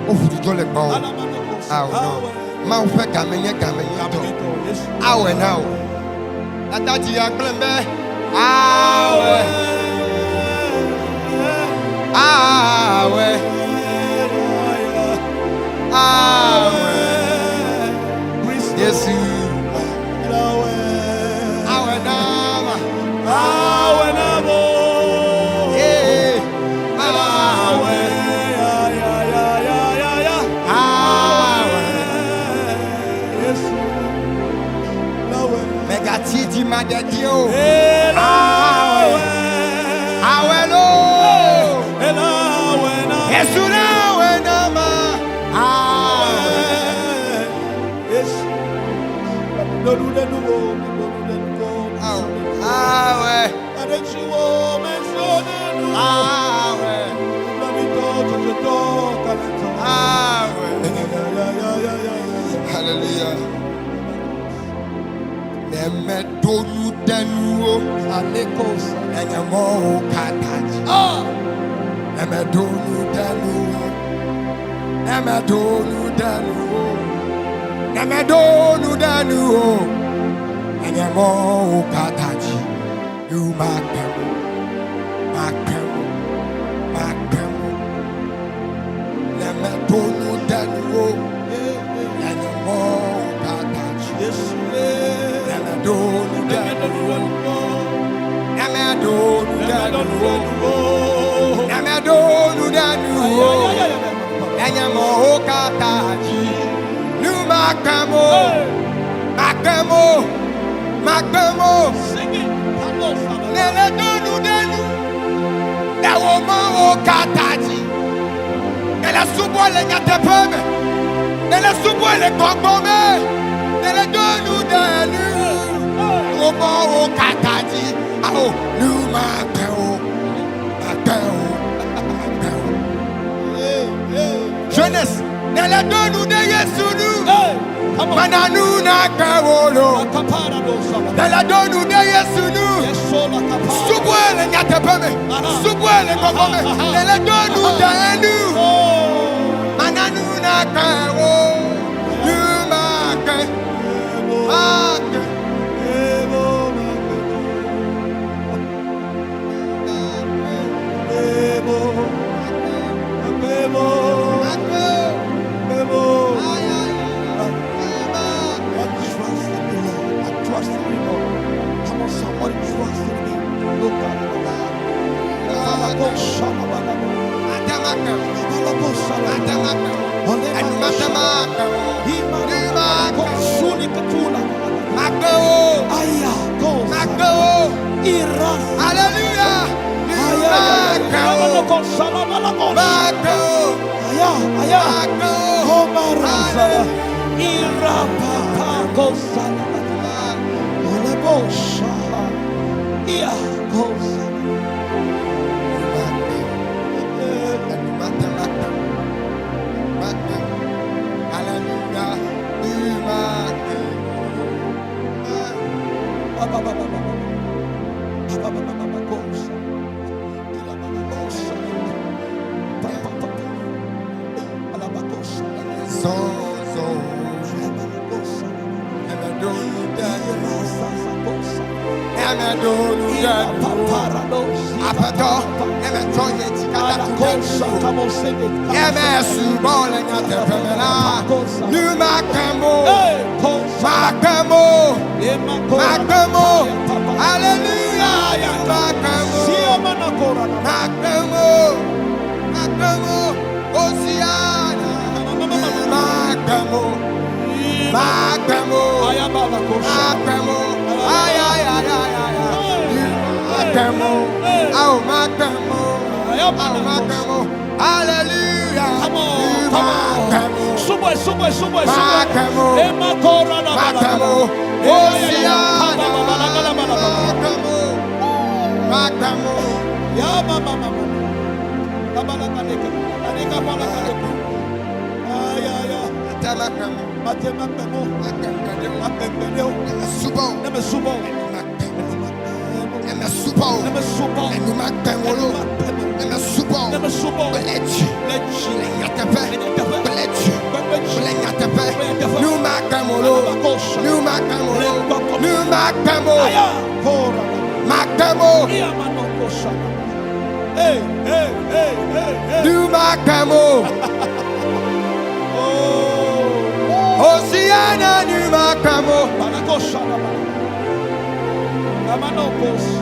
woƒu dzudzɔ le gbɔwò. Alamanokos. Awo no. Awe. Mawu ƒe game nye game nyuitɔ. Gametɔ. Yesu. Awɔe na wò. Tata dzi ya gblẽ be awɔe. Awɔe. Awɔe. Yesu. Awɔe na ma. Awe namo. Ee. Awe. Awɔe. Ya ya ya ya ya ya. Awɔe. Yesu. Awe. Mègatsi dzi ma ɖe dzi o. Elawe. Awɔe loo. Elawe namo. Yesu na awɔe na ma. Awɔe. Yesu. Lolu lelu wo, lolu lelu wo. Awɔe. Adetsiwo meso nenu. Awɔe. Blanito, tɔtɔtɔ, kalɛtɔ. Awɔe. Ya ya ya ya ya ya. Hallelujah. Ne meɖo nu ɖe nuwo, Alekos. le nye mɔwo katã dzi. Ah. Ne meɖo nu ɖe nuwo, ne meɖo nu ɖe nuwo, ne meɖo nu ɖe nuwo, le nye mɔwo katã dzi. Nu makpe mo, makpe mo, makpe mo. Ne meɖo nu ɖe nuwo, le nye mɔwo katã dzi. Yesu. Ne meɖo nu ɖe nuwo. Ne meɖo nu ɖe nuwo. Ne meɖo nu ɖe nuwo. Le nye mɔwo katã dzi. Nu makpe mo, makpe mo, makpe mo. Sing it. Palos. Ne le ɖo nu ɖe nu. Le wò mɔwo katã dzi. Ne le subɔ le nyateƒe me. Ne le subɔ le gbɔgbɔ me. Ne le ɖo nu ɖe nu. Wò mɔwo katã dzi. Awo nu makpe wo, makpe wo, makpe wo. Jeunesse, ne le ɖo nu ɖe Yesu nu. Hey, come on. Mana nu nakpe wo lo. Kapara dosa. Ne le ɖo nu ɖe Yesu nu. Yesola kapara. Subɔe le nyateƒe me. Subɔe le gbɔgbɔ me. Ne le ɖo nu ɖe nu. Oh. Mana nu nakpe wo. Nu makpe, makpe. Ebo Ebo. Ebo. Makpe. Ebo. Ay, ay, ay. I trust in the Lord. I trust in the Lord. Come on, somebody trust in me. Look at it. Ate makpe wo. Ate makpe wo. Enu mate makpe wo. Nu makpe wo. Makpe wo. Aya kosa. Makpe wo. Iras. Alléluia. Aya. Makpe wo. Makpe wo. Aya. Aya. Makpe wo. Omarasa. Irapapa kosa. Olebosha. Ia kosa. Ba ba ba ba ba ba. Ba ba ba ba ba kosa. Ila ba ba kosa. Pa pa pa pa. Alabakosa. Alabakosa. Irasa kosa. Ira paparadosi. Alakosa kamosede. Hey, kosa. Ema kora. Papa. Alléluia, Siamana kora. Makpemo, Makpemo, Hosiana. Makpemo, Makpemo, Ayabala kosa. Makpemo, ay ay ay ay ay ay. Makpemo, oh Makpemo, oh Makpemo, Hallelujah. Come on, come on. Makpemo, Subwe, subwe, subwe, subwe. Makpemo, Ema kora na bala. Makpemo, Hosiana. Makpemo, Makpemo. Ya mama mama. Kabala kadeka. Kadeka bala kadeka. Ay ay ay. Makpemo, Matema pemo. Makpemo, Mapembeleo. Subo. Neme subo. Neme subo. Neme subo. Enumakpemolo. Neme Neme subo. Neme subo. Kple dzi. Lechi. Le nyateƒe. Nyateƒe. Kple dzi. Kpekpechi. Le nyateƒe. Nyateƒe. Numakpemolo. Alabakosa. Numakpemolo. Numakpemo. Aya kora. Makpemo. Iya manokosa. Hey, hey, hey, hey, hey. Numakpemo. Oh. Hosiana numakpemo. Balakosa. Amanokosa.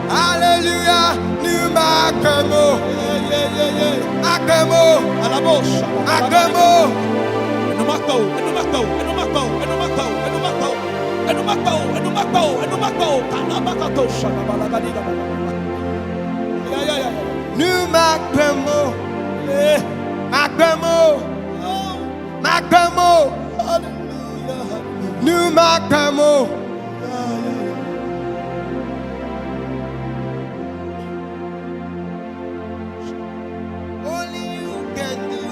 Alléluia. Numakpemo. Yeah, yeah, yeah, yeah. Makpemo. Alabosa. Makpemo. Enumakpo, enumakpo, enumakpo, enumakpo, enumakpo. Enumakpo, enumakpo, enumakpo. Kalabakatosha. Balagadiga. Yeah, yeah, yeah. Numakpemo. Yeah. Makpemo. Oh, Makpemo. hallelujah. Hallelujah. Numakpemo. Yeah, yeah, yeah. Only you can do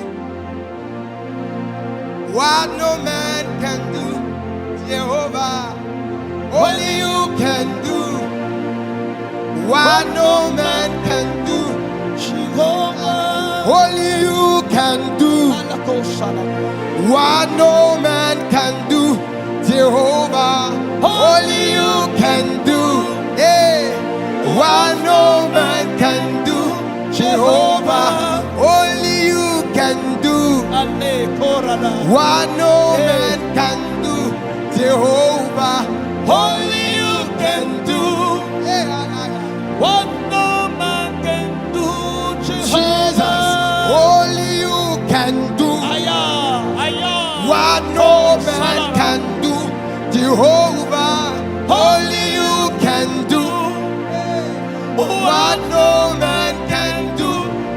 what no man can do, Jehovah. Only you can do what no man can do. Jehovah. Only you can do Alakosa. what no man can do, Jehovah. Only you can do, yeah, what no man can do, Jehovah. Only you can do. Ale korada. What no man can do, Jehovah, Only you can do Yeah, yeah, yeah. what no man can do. Jesus, Jehovah. only you can do Aya, aya. what no man can do, Jehovah, only you can do what no man can do,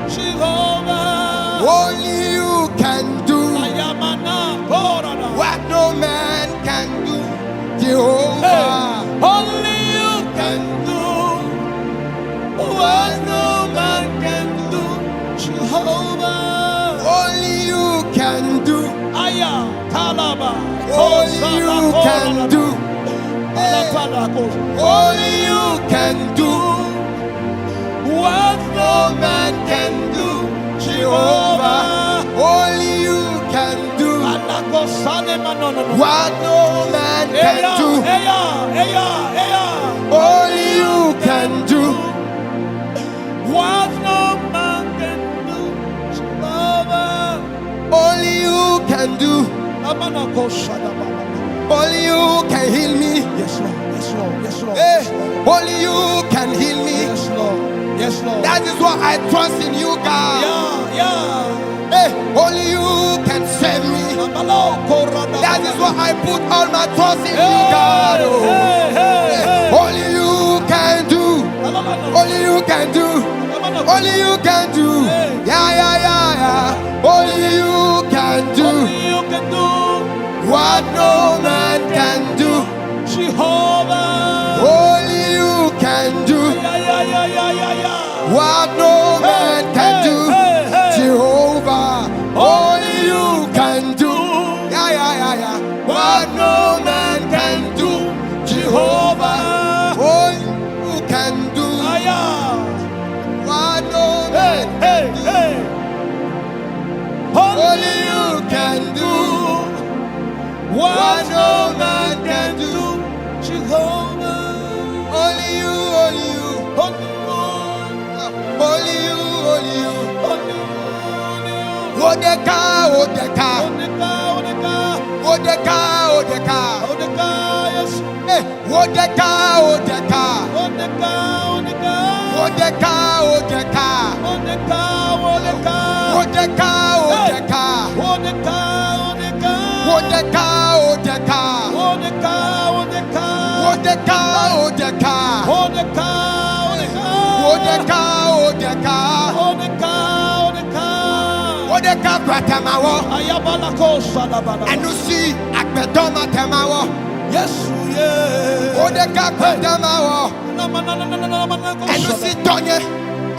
Jehovah. only you can do Ayamana korada. what no man can do, Jehovah. Hey, only you can do what no man can do. Jehovah. Only you can do. Aya, talaba. Only you can do. Only you can do What no man can do. Jehovah. Only you can do what no man can do. Eya, eya, eya. Only you can do. What no man can do. Jehovah. Only you can do. Only you can heal me. Yes, Lord. Yes, Lord. Yes, Lord. Hey, Yes, Lord. only you can heal me. Yes, Lord. Yes, Lord. That is why I trust in you, God. Yeah, yeah. Hey, only you can save me. That is why I put all my trust in you, God. Oh. Hey, hey, Only you can do. Only you can do. Only you can do. Yeah, yeah, yeah, yeah. Only you can do Only you can do. what no man can do. Jehovah. Only you can do Yeah, yeah, yeah, yeah, yeah, yeah. what no man can do. Hey, hey. Jehovah, only you can do. Yeah, yeah, yeah, yeah. What no man can do. Jehovah, only you can do. Aya. What no Hey, man hey, can do. hey. Only Only you can do what what no man can do. Jehovah. Only you, only you, Only you. only you, only you. Only you. Wo ɖeka, wo ɖeka, Oneka, oneka, wo ɖeka, wo ɖeka. oneka, yes. Eh, wo ɖeka, wo ɖeka, Oneka, oneka. wo ɖeka, wo ɖeka, Oneka, oneka. wo ɖeka, wo ɖeka, Oneka, oneka. wo ɖeka, wo ɖeka, Oneka, oneka. wo ɖeka, wo ɖeka, Oneka, oneka. wo ɖeka, wo ɖeka, Oneka, oneka. wo ɖeka kpatamawo. Ayabalako sadabala. Enu si agbetɔ matemawo. Yesu ye. Wo ɖeka kpatamawo. Na na na na na na na na. Enu si tɔnye,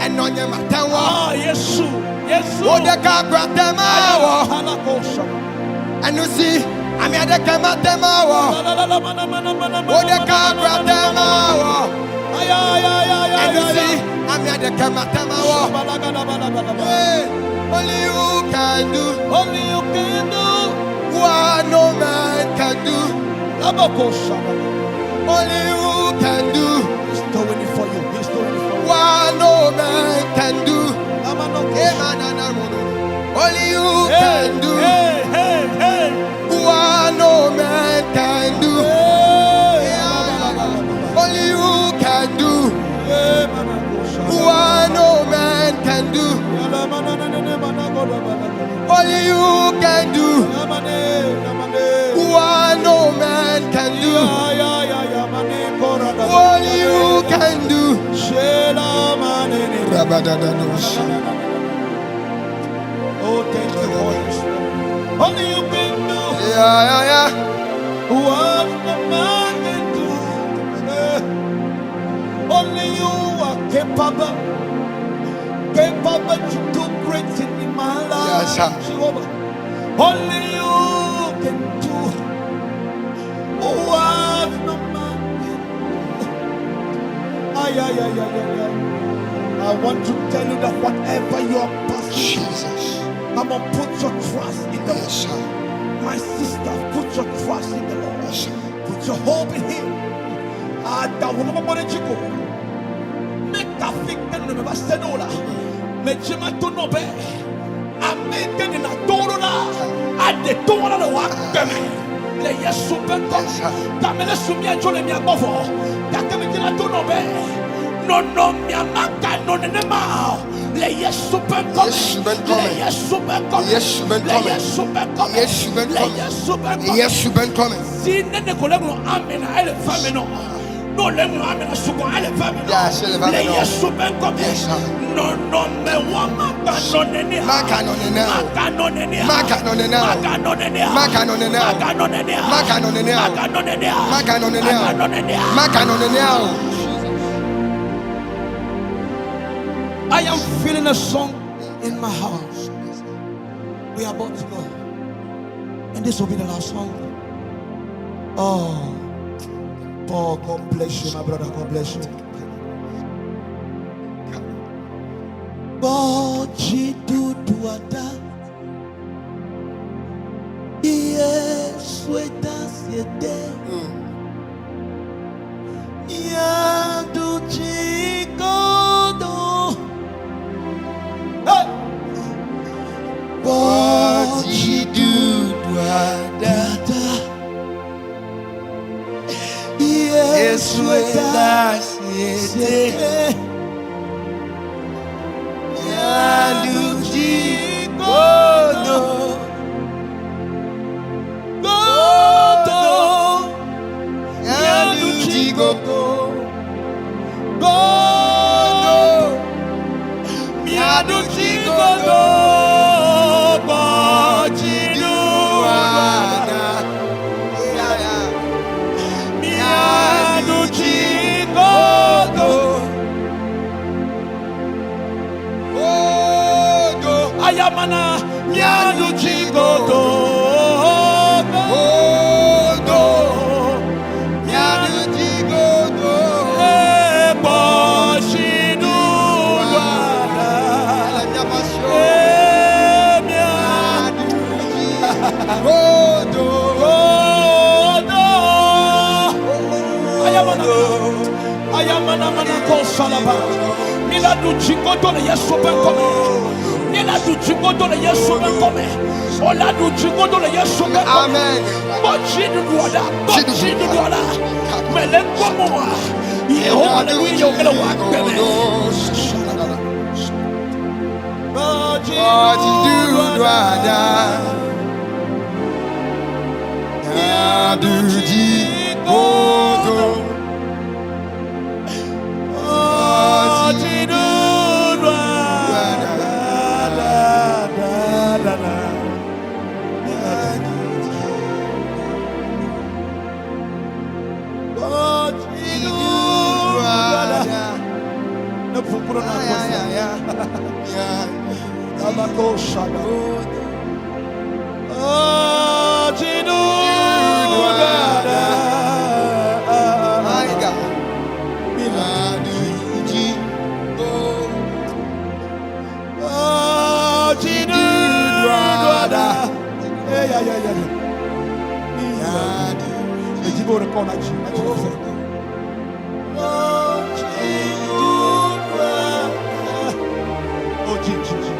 enɔnye matewɔ. Ah, Yesu. Yesu. Wo ɖeka kpatamawo. Ayabalako sadabala. Enu si ame aɖeke matemawɔ. La la la la ma na ma na ma na ma Wo na ɖeka ma na ma na ma na ma. kpatamawo. Aya aya aya aya. Enu aya, si aya. ame aɖeke matemawɔ. Shabalagadabalagada. Hey, only you can do Only you can do. what no man can do. Labako sadabala. Only you can do He's doing it for you. He's doing it for you. what no man can do. Lamanoko Hey, man, na, na, no, no. Only you Hey, can do hey, hey, hey. what no man can do. Hey. Yeah. Only you can do Hey, manako sadabala. what no man can do. Only you can do what no man can do. Only you can do. Rabadadados. Oh, thank you, Holy Spirit. Only you can do Yeah, yeah, yeah. what no man can do. Eh, Only you are capable, capable to do great things in my life. Yes, sir. Jehovah. Only you can do what no man can do. Ay, ay, ay, ay, ay, ay. I want to tell you that whatever you are passing, Jesus. come on, put your trust in the Yes, Lord. sir. My sister, put your trust in the Lord. Yes, sir. Put your hope in Him. Ada wo mama mɔ ɖe dzi ko. Me kafi ke nɔnɔme va se ɖo la, me dzi ma to nɔ be ame yi ke nena to ɖo la, aɖe to wɔna le wò agbe me. Le Yesu ƒe ŋkɔ. Yes, sir. Game le su mía dzo le mía gbɔ vɔ. Gake me dzi la to nɔ be nɔnɔmea maganɔ nenema o. Le Yesu ƒe ŋkɔ me. Yesu ƒe ŋkɔ Le me. Yesu ƒe ŋkɔ me. Yesu ƒe Le ŋkɔ me. Yesu ƒe ŋkɔ me. Yesu ƒe Le ŋkɔ me. Yesu ƒe ŋkɔ me. Yesu ƒe ŋkɔ me. Si nene ko le ŋlɔ amena ele fa me nɔ. No le ŋlɔ amena sugbɔ ele fa me nɔ. Yes, ele fa me Le nɔ. Yesu ƒe ŋkɔ me. Yes, sir. Nɔnɔme wa maganɔ nenea. Maganɔ nenea o. Maganɔ nenea. Maganɔ nenea o. Maganɔ nenea. Maganɔ nenea o. Maganɔ nenea. Maganɔ nenea o. Maganɔ nenea. Maganɔ nenea o. Maganɔ nenea. Maganɔ nenea o. I am feeling a song in my heart. We are about to go. And this will be the last song. Oh, Paul, God bless you, my brother. God bless you. Bojiduduada. Yesu etasiete. Yadu chikodo. Hey! Bojiduduada. Yesu etasiete. Yadu chikodo. Miaɖu dzi godoo, kpɔ dziɖuɖua. Miaɖu dzi godoo. Ayamana, miaɖu dzi godoo, godoo. Miaɖu kpɔ dziɖuɖua. Miaɖu godoo. Ayamana, ayamana mana ko salaba. Mila du dzikodo le Yesu ƒe ŋkɔme. Mila du dzikodo le Yesu ƒe ŋkɔme. Ola du dzikodo le Yesu ƒe ŋkɔme. Amen. Kpɔ dziɖuɖua ɖa, kpɔ dziɖuɖua ɖa. Mele kpɔm oa. Yehowa le nu yeyewo ge le wò agbe me. Kpɔ dziɖuɖua ɖa. Miaɖu dzikodo. Kpɔ dziɖuɖua ɖa, ɖa, ɖa, ɖa, ɖa. Kpɔ dziɖuɖua ɖa. Ne ƒukuro na kpɔ sia. Abako shaba. Kpɔ dziɖuɖua ɖa. Kpɔ dziɖuɖua ɖa. Eya, ya, ya, ya. Edzi be wò ɖeka wòna dzi, na dzi ɖe. Kpɔ dziɖuɖua ɖa. O dzi, dzi, dzi.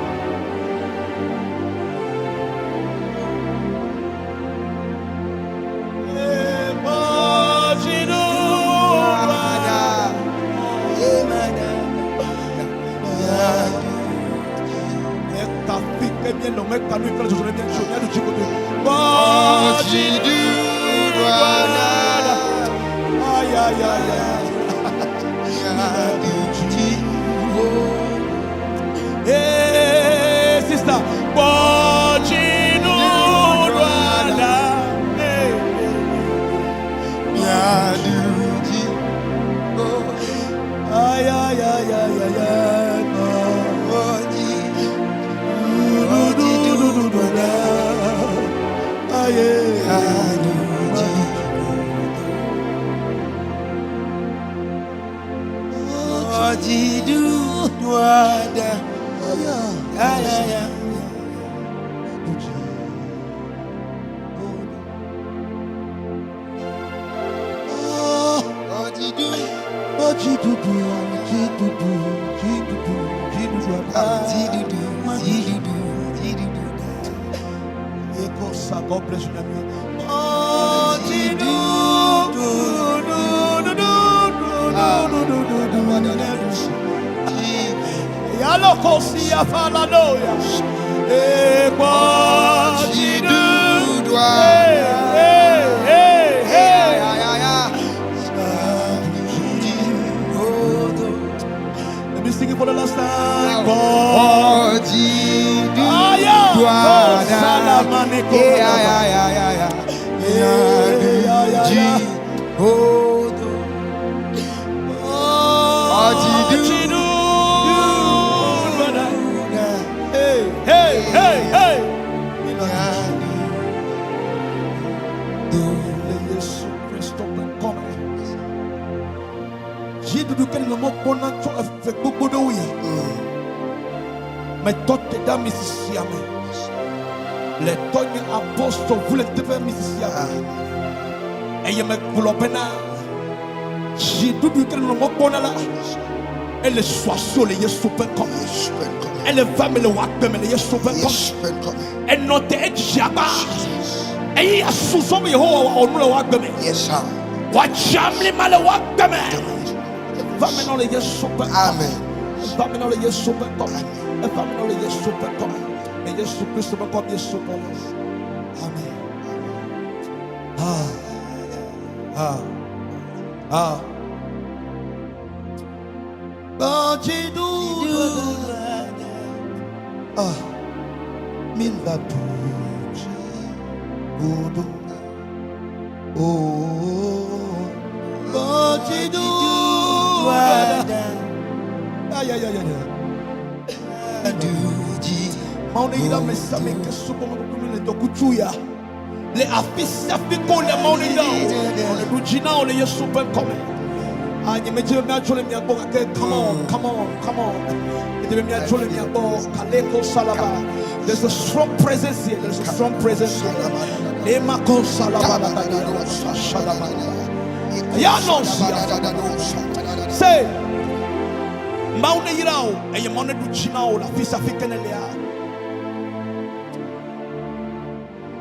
Kpɔ dziɖuɖua ɖa. Meka fi ke míenɔ, meka nu yi ke le dzɔdzɔ ɖe mía ŋuti o, míaɖu dzi godoo. Kpɔ dziɖuɖua ɖa. Ay, ay, ay, ay. Hey, sister. Kpɔ dziɖuɖua ɖa. Hey, ay, ay, ay, ay, ay, ay. Kpɔ dziɖuɖua ɖa. Ay, ay. Ekosa, God bless you. Nyamia. Oh, Yalokosi afalanoya. Ekwa Hey, hey, hey, hey. Let me sing it for the last time. God. Hey, hey, hey, hey. Le Yesu Kristo ƒe ŋkɔme. Dziɖuɖu ke nɔ mɔ kpɔm na tso eve gbogbo ɖewo ya. Metɔ te ɖe ami sisia me. Le tɔnye apostol ʋu le teƒe ami sisia me. Eye megblɔ bena dziɖuɖu yi ke nɔ mɔ kpɔm na la, ele su asiwò le Yesu ƒe ŋkɔme. Ele va me le wò agbe me le Yesu ƒe ŋkɔme. Enɔ te edzi agba. Eye asu zɔm Yehowa wòawɔ nu le wò agbe me. Yes, sir. Wòatsi amlima le wò agbe me. Eva me na wò le Yesu ƒe ŋkɔme. Amen. Eva me na wò le Yesu ƒe ŋkɔme. Eva me na wò le Yesu ƒe ŋkɔme. Le Yesu Kristo ƒe ŋkɔme Yesu ƒe ŋkɔme. Amen. Ah. Ah. Ah. Gbɔdziɖuɖu. Ah, mi la ɖu dzi godo. Oh, gbɔdzidu ada. Ay, ay, ay, ay, ay. Mawu ne yra ame sia ame ke subɔ me kuku mi le dɔkutsu ya. Le afi sia afi ko le Mawu ne yra wo. Mawu ne ɖu dzi na wo le Yesu ƒe ŋkɔme. Ah, nye medzi be míadzo le mia gbɔ gake come on, come on, come on. Medzi be míadzo le mia gbɔ. Kaleko salaba. There's a strong presence here. There's a strong presence here. Emako salaba shalaba. Ya no sia. Say, Mawu ne yra wo eye Mawu ne ɖu dzi na wo le afi sia afi ke ne lea.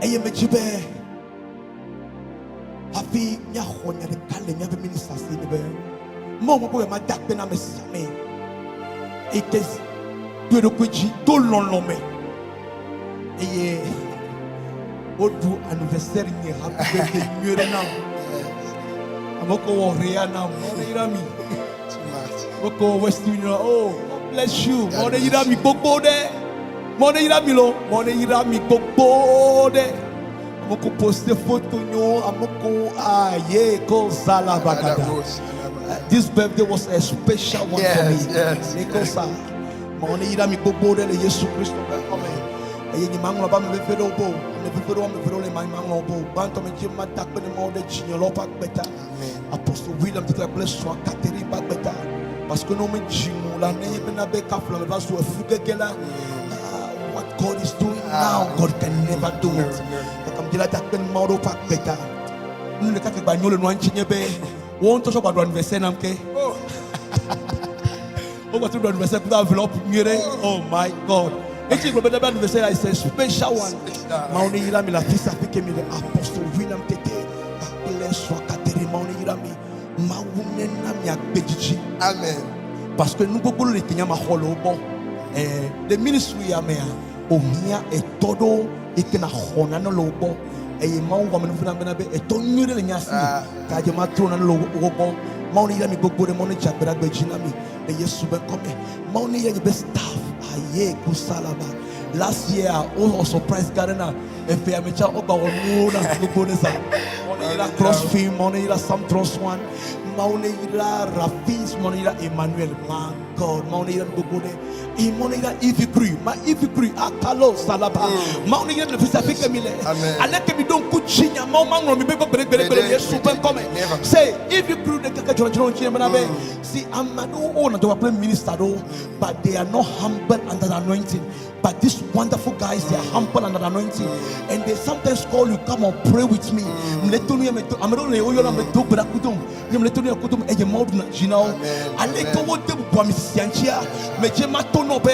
Eye medzi be hafi míaxɔ nya ɖeka le míaƒe minista si nye be Mawu mekpɔ be mada akpe na ame sia ame eyi ke do eɖokui dzi do lɔlɔ̃ me eye woɖu anniversaire nye happy birthday nyuie ɖe nam. Ame ko wɔ rea nam, Mawu ne yra mi. Too much. Ame ko wɔ West Union, oh, God bless you. Mawu ne yra mi gbogbo ɖe. Mawu ne yra mi lo, Mawu ne yra mi gbogbo ɖe. Ame ko poste photo nyo, ame ko aye ko zala bagada. This birthday was a special one Yes, for me. yes, Nikosa. Mawu ne yra mi gbogbo ɖe le Yesu Kristo ƒe ŋkɔme. Eye nye maŋlɔ be ame veve ɖewo be o. Ame veve ɖewo, ame veve ɖewo le ma maŋlɔ be o. Gbãtɔ me dzi mada akpe ne Mawu ɖe dzinyelawo ƒe agbe ta. Apostle William Tete kple srɔ̃a Catherine ƒe agbe ta. Parce que ne womedzi mu la, ne ye bena be kafla me va zu efu gege la, ah, what God is doing now, God can never do it. Gake me dzi la da akpe ne Mawu ɖe woƒe agbe ta. Nu ɖeka ke gba nyo le nua ŋuti nye be wo ŋutɔ tsɔ gba ɖu anniversaire nam ke. Wogba to ɖu anniversaire kudo enveloppe nyuie ɖe. Oh my God. Eti gblɔ be ɖe be anniversaire is a special one. Mawu ne yra mi le afi sia afi ke mi le Apostle William Tete kpakple srɔ̃a Catherine. Mawu ne yra mi. Mawu ne na mi agbe dzidzi. Amen. Parce que nu gbogbo le tenya ma xɔ le wo gbɔ. Eh, le ministry ya mea, ohia etɔ ɖewo yi ke na xɔ nane le wo gbɔ. Eye Mawu wɔ amenuveve na bena be etɔ nyui ɖe le nya si me. Ah. Ta dze ma trɔ nane le wo gbɔ. Mawu ne yra mi gbogbo ɖe, Mawu ne dze agbe ɖe agbe dzi na mi le Yesu be ŋkɔme. Mawu ne yra nye be staff aye kusalaba. Last year, wowɔ surprise gã ɖe na eƒe ame tsa wogba wɔ nuwo na gbogbo ɖe zã. Mawu ne yra Crossfilm, Mawu ne yra Sam Trust One, Mawu ne yra Rafis, Mawu ne yra Emmanuel, my God, Mawu ne yra gbogbo ɖe. Eye Mawu ne yra Ivy Crew, ma Ivy Crew akalo salaba. Mawu ne yra le fi sia fi ke mi le. Amen. Aleke mi ɖo ŋku dzi nya Mawu maŋlɔ mi be gbeɖegbeɖegbeɖe le Yesu ƒe ŋkɔme. Never. Say, Ivy Crew ɖe keke dzɔdzɔdzɔ ŋuti bena be si ame aɖewo wowɔna dɔ kple minister ɖewo, but they are not humble under the anointing. But these wonderful guys, they are humble under the anointing. And they sometimes call you, come and pray with me. Mle to nu ya me to- ame ɖewo le woyɔna me do gbe ɖa kudom. Nye mle to nu ya kudom eye Mawu ɖuna dzi na wo. Amen. Aleke wode bubu ame sia ŋutia, medze mato nɔ be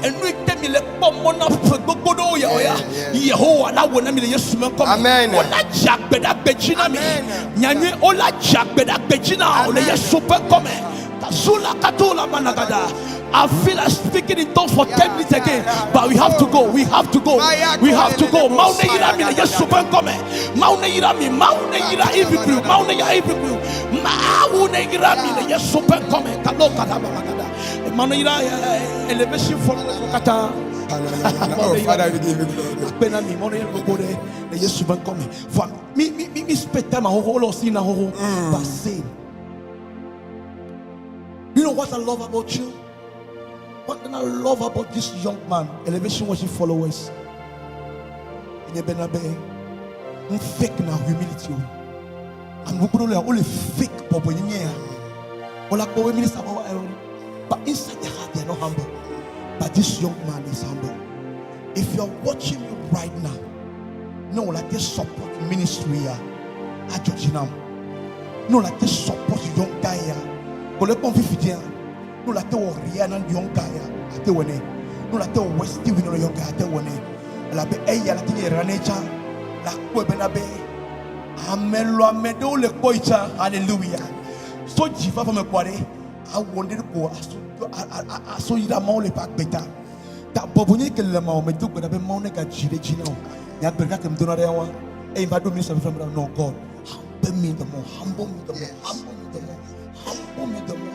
enu yi ke mi le kpɔ mɔ na ƒe gbogbo ɖewo ya ya, Yehowa la wɔ na mi le Yesu me ŋkɔme. Amen. Wola dze agbe ɖe agbe dzi na mi. Amen. Nyanyui wola dze agbe ɖe agbe dzi na wo le Yesu ƒe ŋkɔme. Kazula katula managada. I feel like speaking in tongues for 10 minutes again, but we have to go. We have to go. We have to go. Mawu ne yra mi le Yesu ƒe ŋkɔme. Mawu ne yra mi. Mawu ne yra Ivy Crew. Mawu ne yra Ivy Crew. Mawu ne yra mi le Yesu ƒe ŋkɔme. Kalo kada balagada. Mawu ne yra elevation followers katã. Oh, Father, we give you glory. Akpe na mi. Mawu ne yra gbogbo ɖe le Yesu ƒe ŋkɔme. Vɔa mi mi mi mi spend time ahoho le ɔsi na hoho. But say, you know what I love about you? What I love about this young man, Elevation Worship followers, enye bena be n fake na humility o. Ame gbogbo ɖewo le wole fake bɔbɔnyenye ya. Wole akpɔ be minister bɔ but inside their heart they are not humble. But this young man is humble. If you are watching me right now, no, like this support ministry ya, adzɔ dzi nam. No, like this support young guy ya. Ko le kpɔm fifi dzia. No, like wɔ ria na young guy ya, ate wɔ nɛ. No, like wɔ West TV na young guy ate wɔ nɛ. Elabe eya la te nye yra ne tsã. La kpɔe bena be ame lɔame ɖewo le kpɔ yi tsã. Hallelujah. So dzi vava me kpɔa ɖe, awɔ ɖe ko aso aso yi ɖe amewo le ƒe agbe ta. Ta bɔbɔ nye ke le ma o me do gbe ɖa be Mawu ne gadzi ɖe dzi na o. Nya gbe ɖeka ke me dona ɖe wa. Eye va ɖo minister fefem ɖa no God. Humble me the more, humble me the more, humble me the more, humble me the more.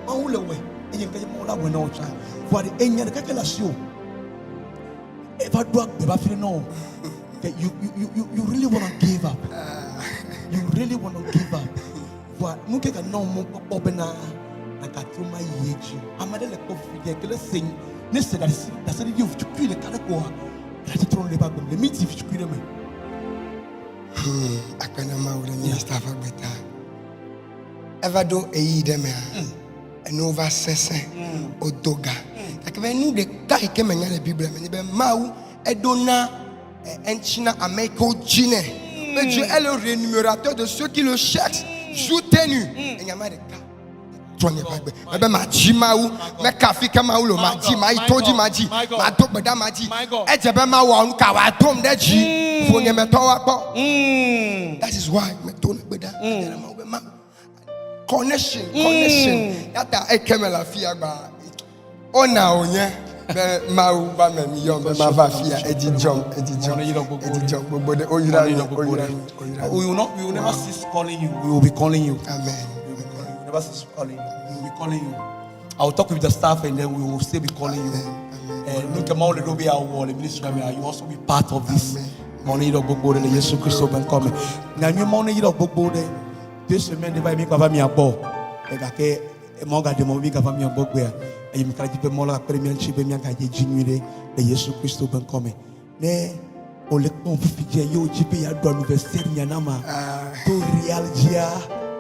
Mawu le wɔe eye nke Mawu la wɔe na wo tsã. Vɔa ɖe enya ɖeka ke le asi o. Eva ɖo agbe va fi ɖe na wò. Ke you really wanna give up. You really wanna give up. Voa nu ke gana wò mɔkpɔkpɔ bena nàgatrɔ ma yi edzi o. Ame aɖe le kpɔ fifi dze ke ne se ne se ɖasi ɖaseɖiɖi vitukui ɖeka ɖe koa, ɖe trɔ le eƒe agbe me. Le miti vitukui ɖe me. Akpe na Mawu ɖe minista ƒe agbe ta. Eva ɖo ɣeyiɣi ɖe mea, enuwo va sesẽ, wodo ga. Gake be nu ɖeka yi ke menya le Biblia me nye be Mawu eɖo na eŋuti na ame yi ke wodzi nɛ. Be Dieu est le rémunérateur de ceux qui le cherchent jour et nuit. Enya ma ɖeka trɔ nye ƒe agbe. Mebe madzi Mawu, meka afi ke Mawu le o, madzi, mayi to dzi madzi, mado gbe ɖa madzi. Edze be mawɔ nu ka wòadom ɖe dzi. Ƒonyemetɔwo akpɔ. That is why medo gbe ɖa. Medze na Mawu be Mawu connection, connection. Yata eke me le afia gba. Ona wònye be Mawu va me mi yɔm be mava afia. Edzi dzɔm, edzi dzɔm, edzi dzɔm gbogbo ɖe. Woyra mi, woyra mi, woyra mi. We will not, we will never cease calling you. We will be calling you. Amen. We will be calling you. We will never cease calling you. We will be calling you. I will talk with the staff and then we will still be calling you. And look at Mawu le ɖo be yeawɔ le ministry mea, you also be part of this. Mawu ne yrɔ gbogbo ɖe le Yesu Kristo ƒe ŋkɔ me. Nyanyui Mawu ne yrɔ gbogbo ɖe. 2 semaines ɖe va yi mi gava mia gbɔ. Gake Mawu gaɖe mɔ be mi gava mia gbɔ gbea. Eye mi ka ɖe dzi be Mawu la akpe ɖe mia ŋuti be miagadze dzi nyui ɖe le Yesu Kristo ƒe ŋkɔ me. Ne wòle kpɔm fifi dzia ye wòdzi be yeaɖu anniversaire nyanama to real dzia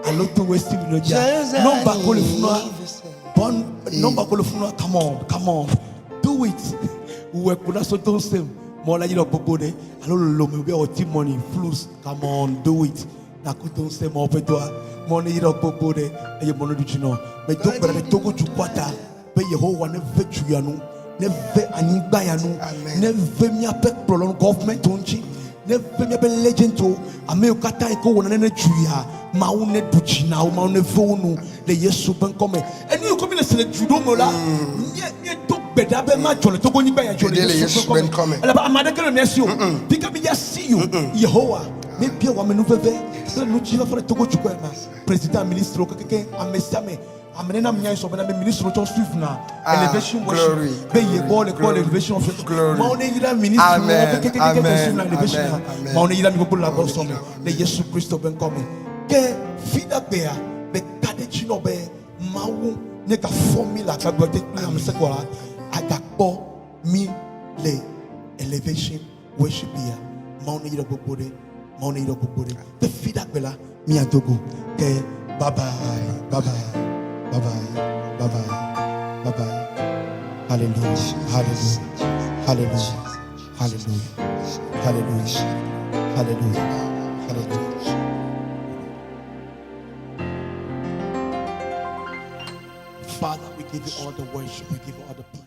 alo to Western Union dzia. Nɔmba ko le funua. Bon nɔmba ko le funua. Come on, come on. Do it. Wɔ ko na so do ŋusẽm. Mɔ la yi le gbogbo ɖe alo lolome be wɔ T-money flus. Come on, do it. Nako do ŋusẽ mɔ ƒe doa. Mɔ ne yi le gbogbo ɖe eye mɔ ne ɖu dzi nɔ. Medo gbe ɖa ɖe Togo dukɔa ta be Yehowa ne ve du ya nu, ne ve anyigba ya nu, Amen. ne ve míaƒe kplɔlɔ government ŋuti, ne ve míaƒe legendwo, ame yiwo katã yi ke wɔna nene du ya, Mawu ne ɖu dzi na wo, Mawu ne ve wo nu le Yesu ƒe ŋkɔ me. Enu yiwo ke mi le se le du ɖo me la, mie miedo gbe ɖa be madzɔ le Togo nyigba ya dzɔ le Le Yesu Yesu ƒe ƒe ŋkɔ me. ŋkɔ me. Elabe ame aɖeke le mía si o. Fika mi ya si o. Yehowa, míebia wò amenuveve kple ŋutifafa ɖe Togo dukɔ ya me. Président, ministre keke ame sia ame ame nena mía sɔ bena be ministre tsɔ suivre na elevation worship glory, be ye gbɔ le kpɔ le glory, elevation worship. Glory. Mawu ne yra ministre Amen, keke keke amen, suivre na elevation amen, ya. amen. Mawu ne yra mi gbogbo le agbɔsɔ me le Yesu Kristo ƒe ŋkɔ me. Ke fi ɖa gbea meka ɖe dzi nɔ be Mawu ne gafɔ mi le agbagbe te kple lãmesẽ la agakpɔ mi le elevation worship ya. Mawu ne yra gbogbo ɖe. Mawu ne yra gbogbo ɖe. Ke fi ɖa gbe la míado go. Ke bye bye, bye bye, bye bye, bye bye, bye bye. Hallelujah, hallelujah, hallelujah, hallelujah, hallelujah, hallelujah, hallelujah. Father, we give you all the worship, we give you all the praise.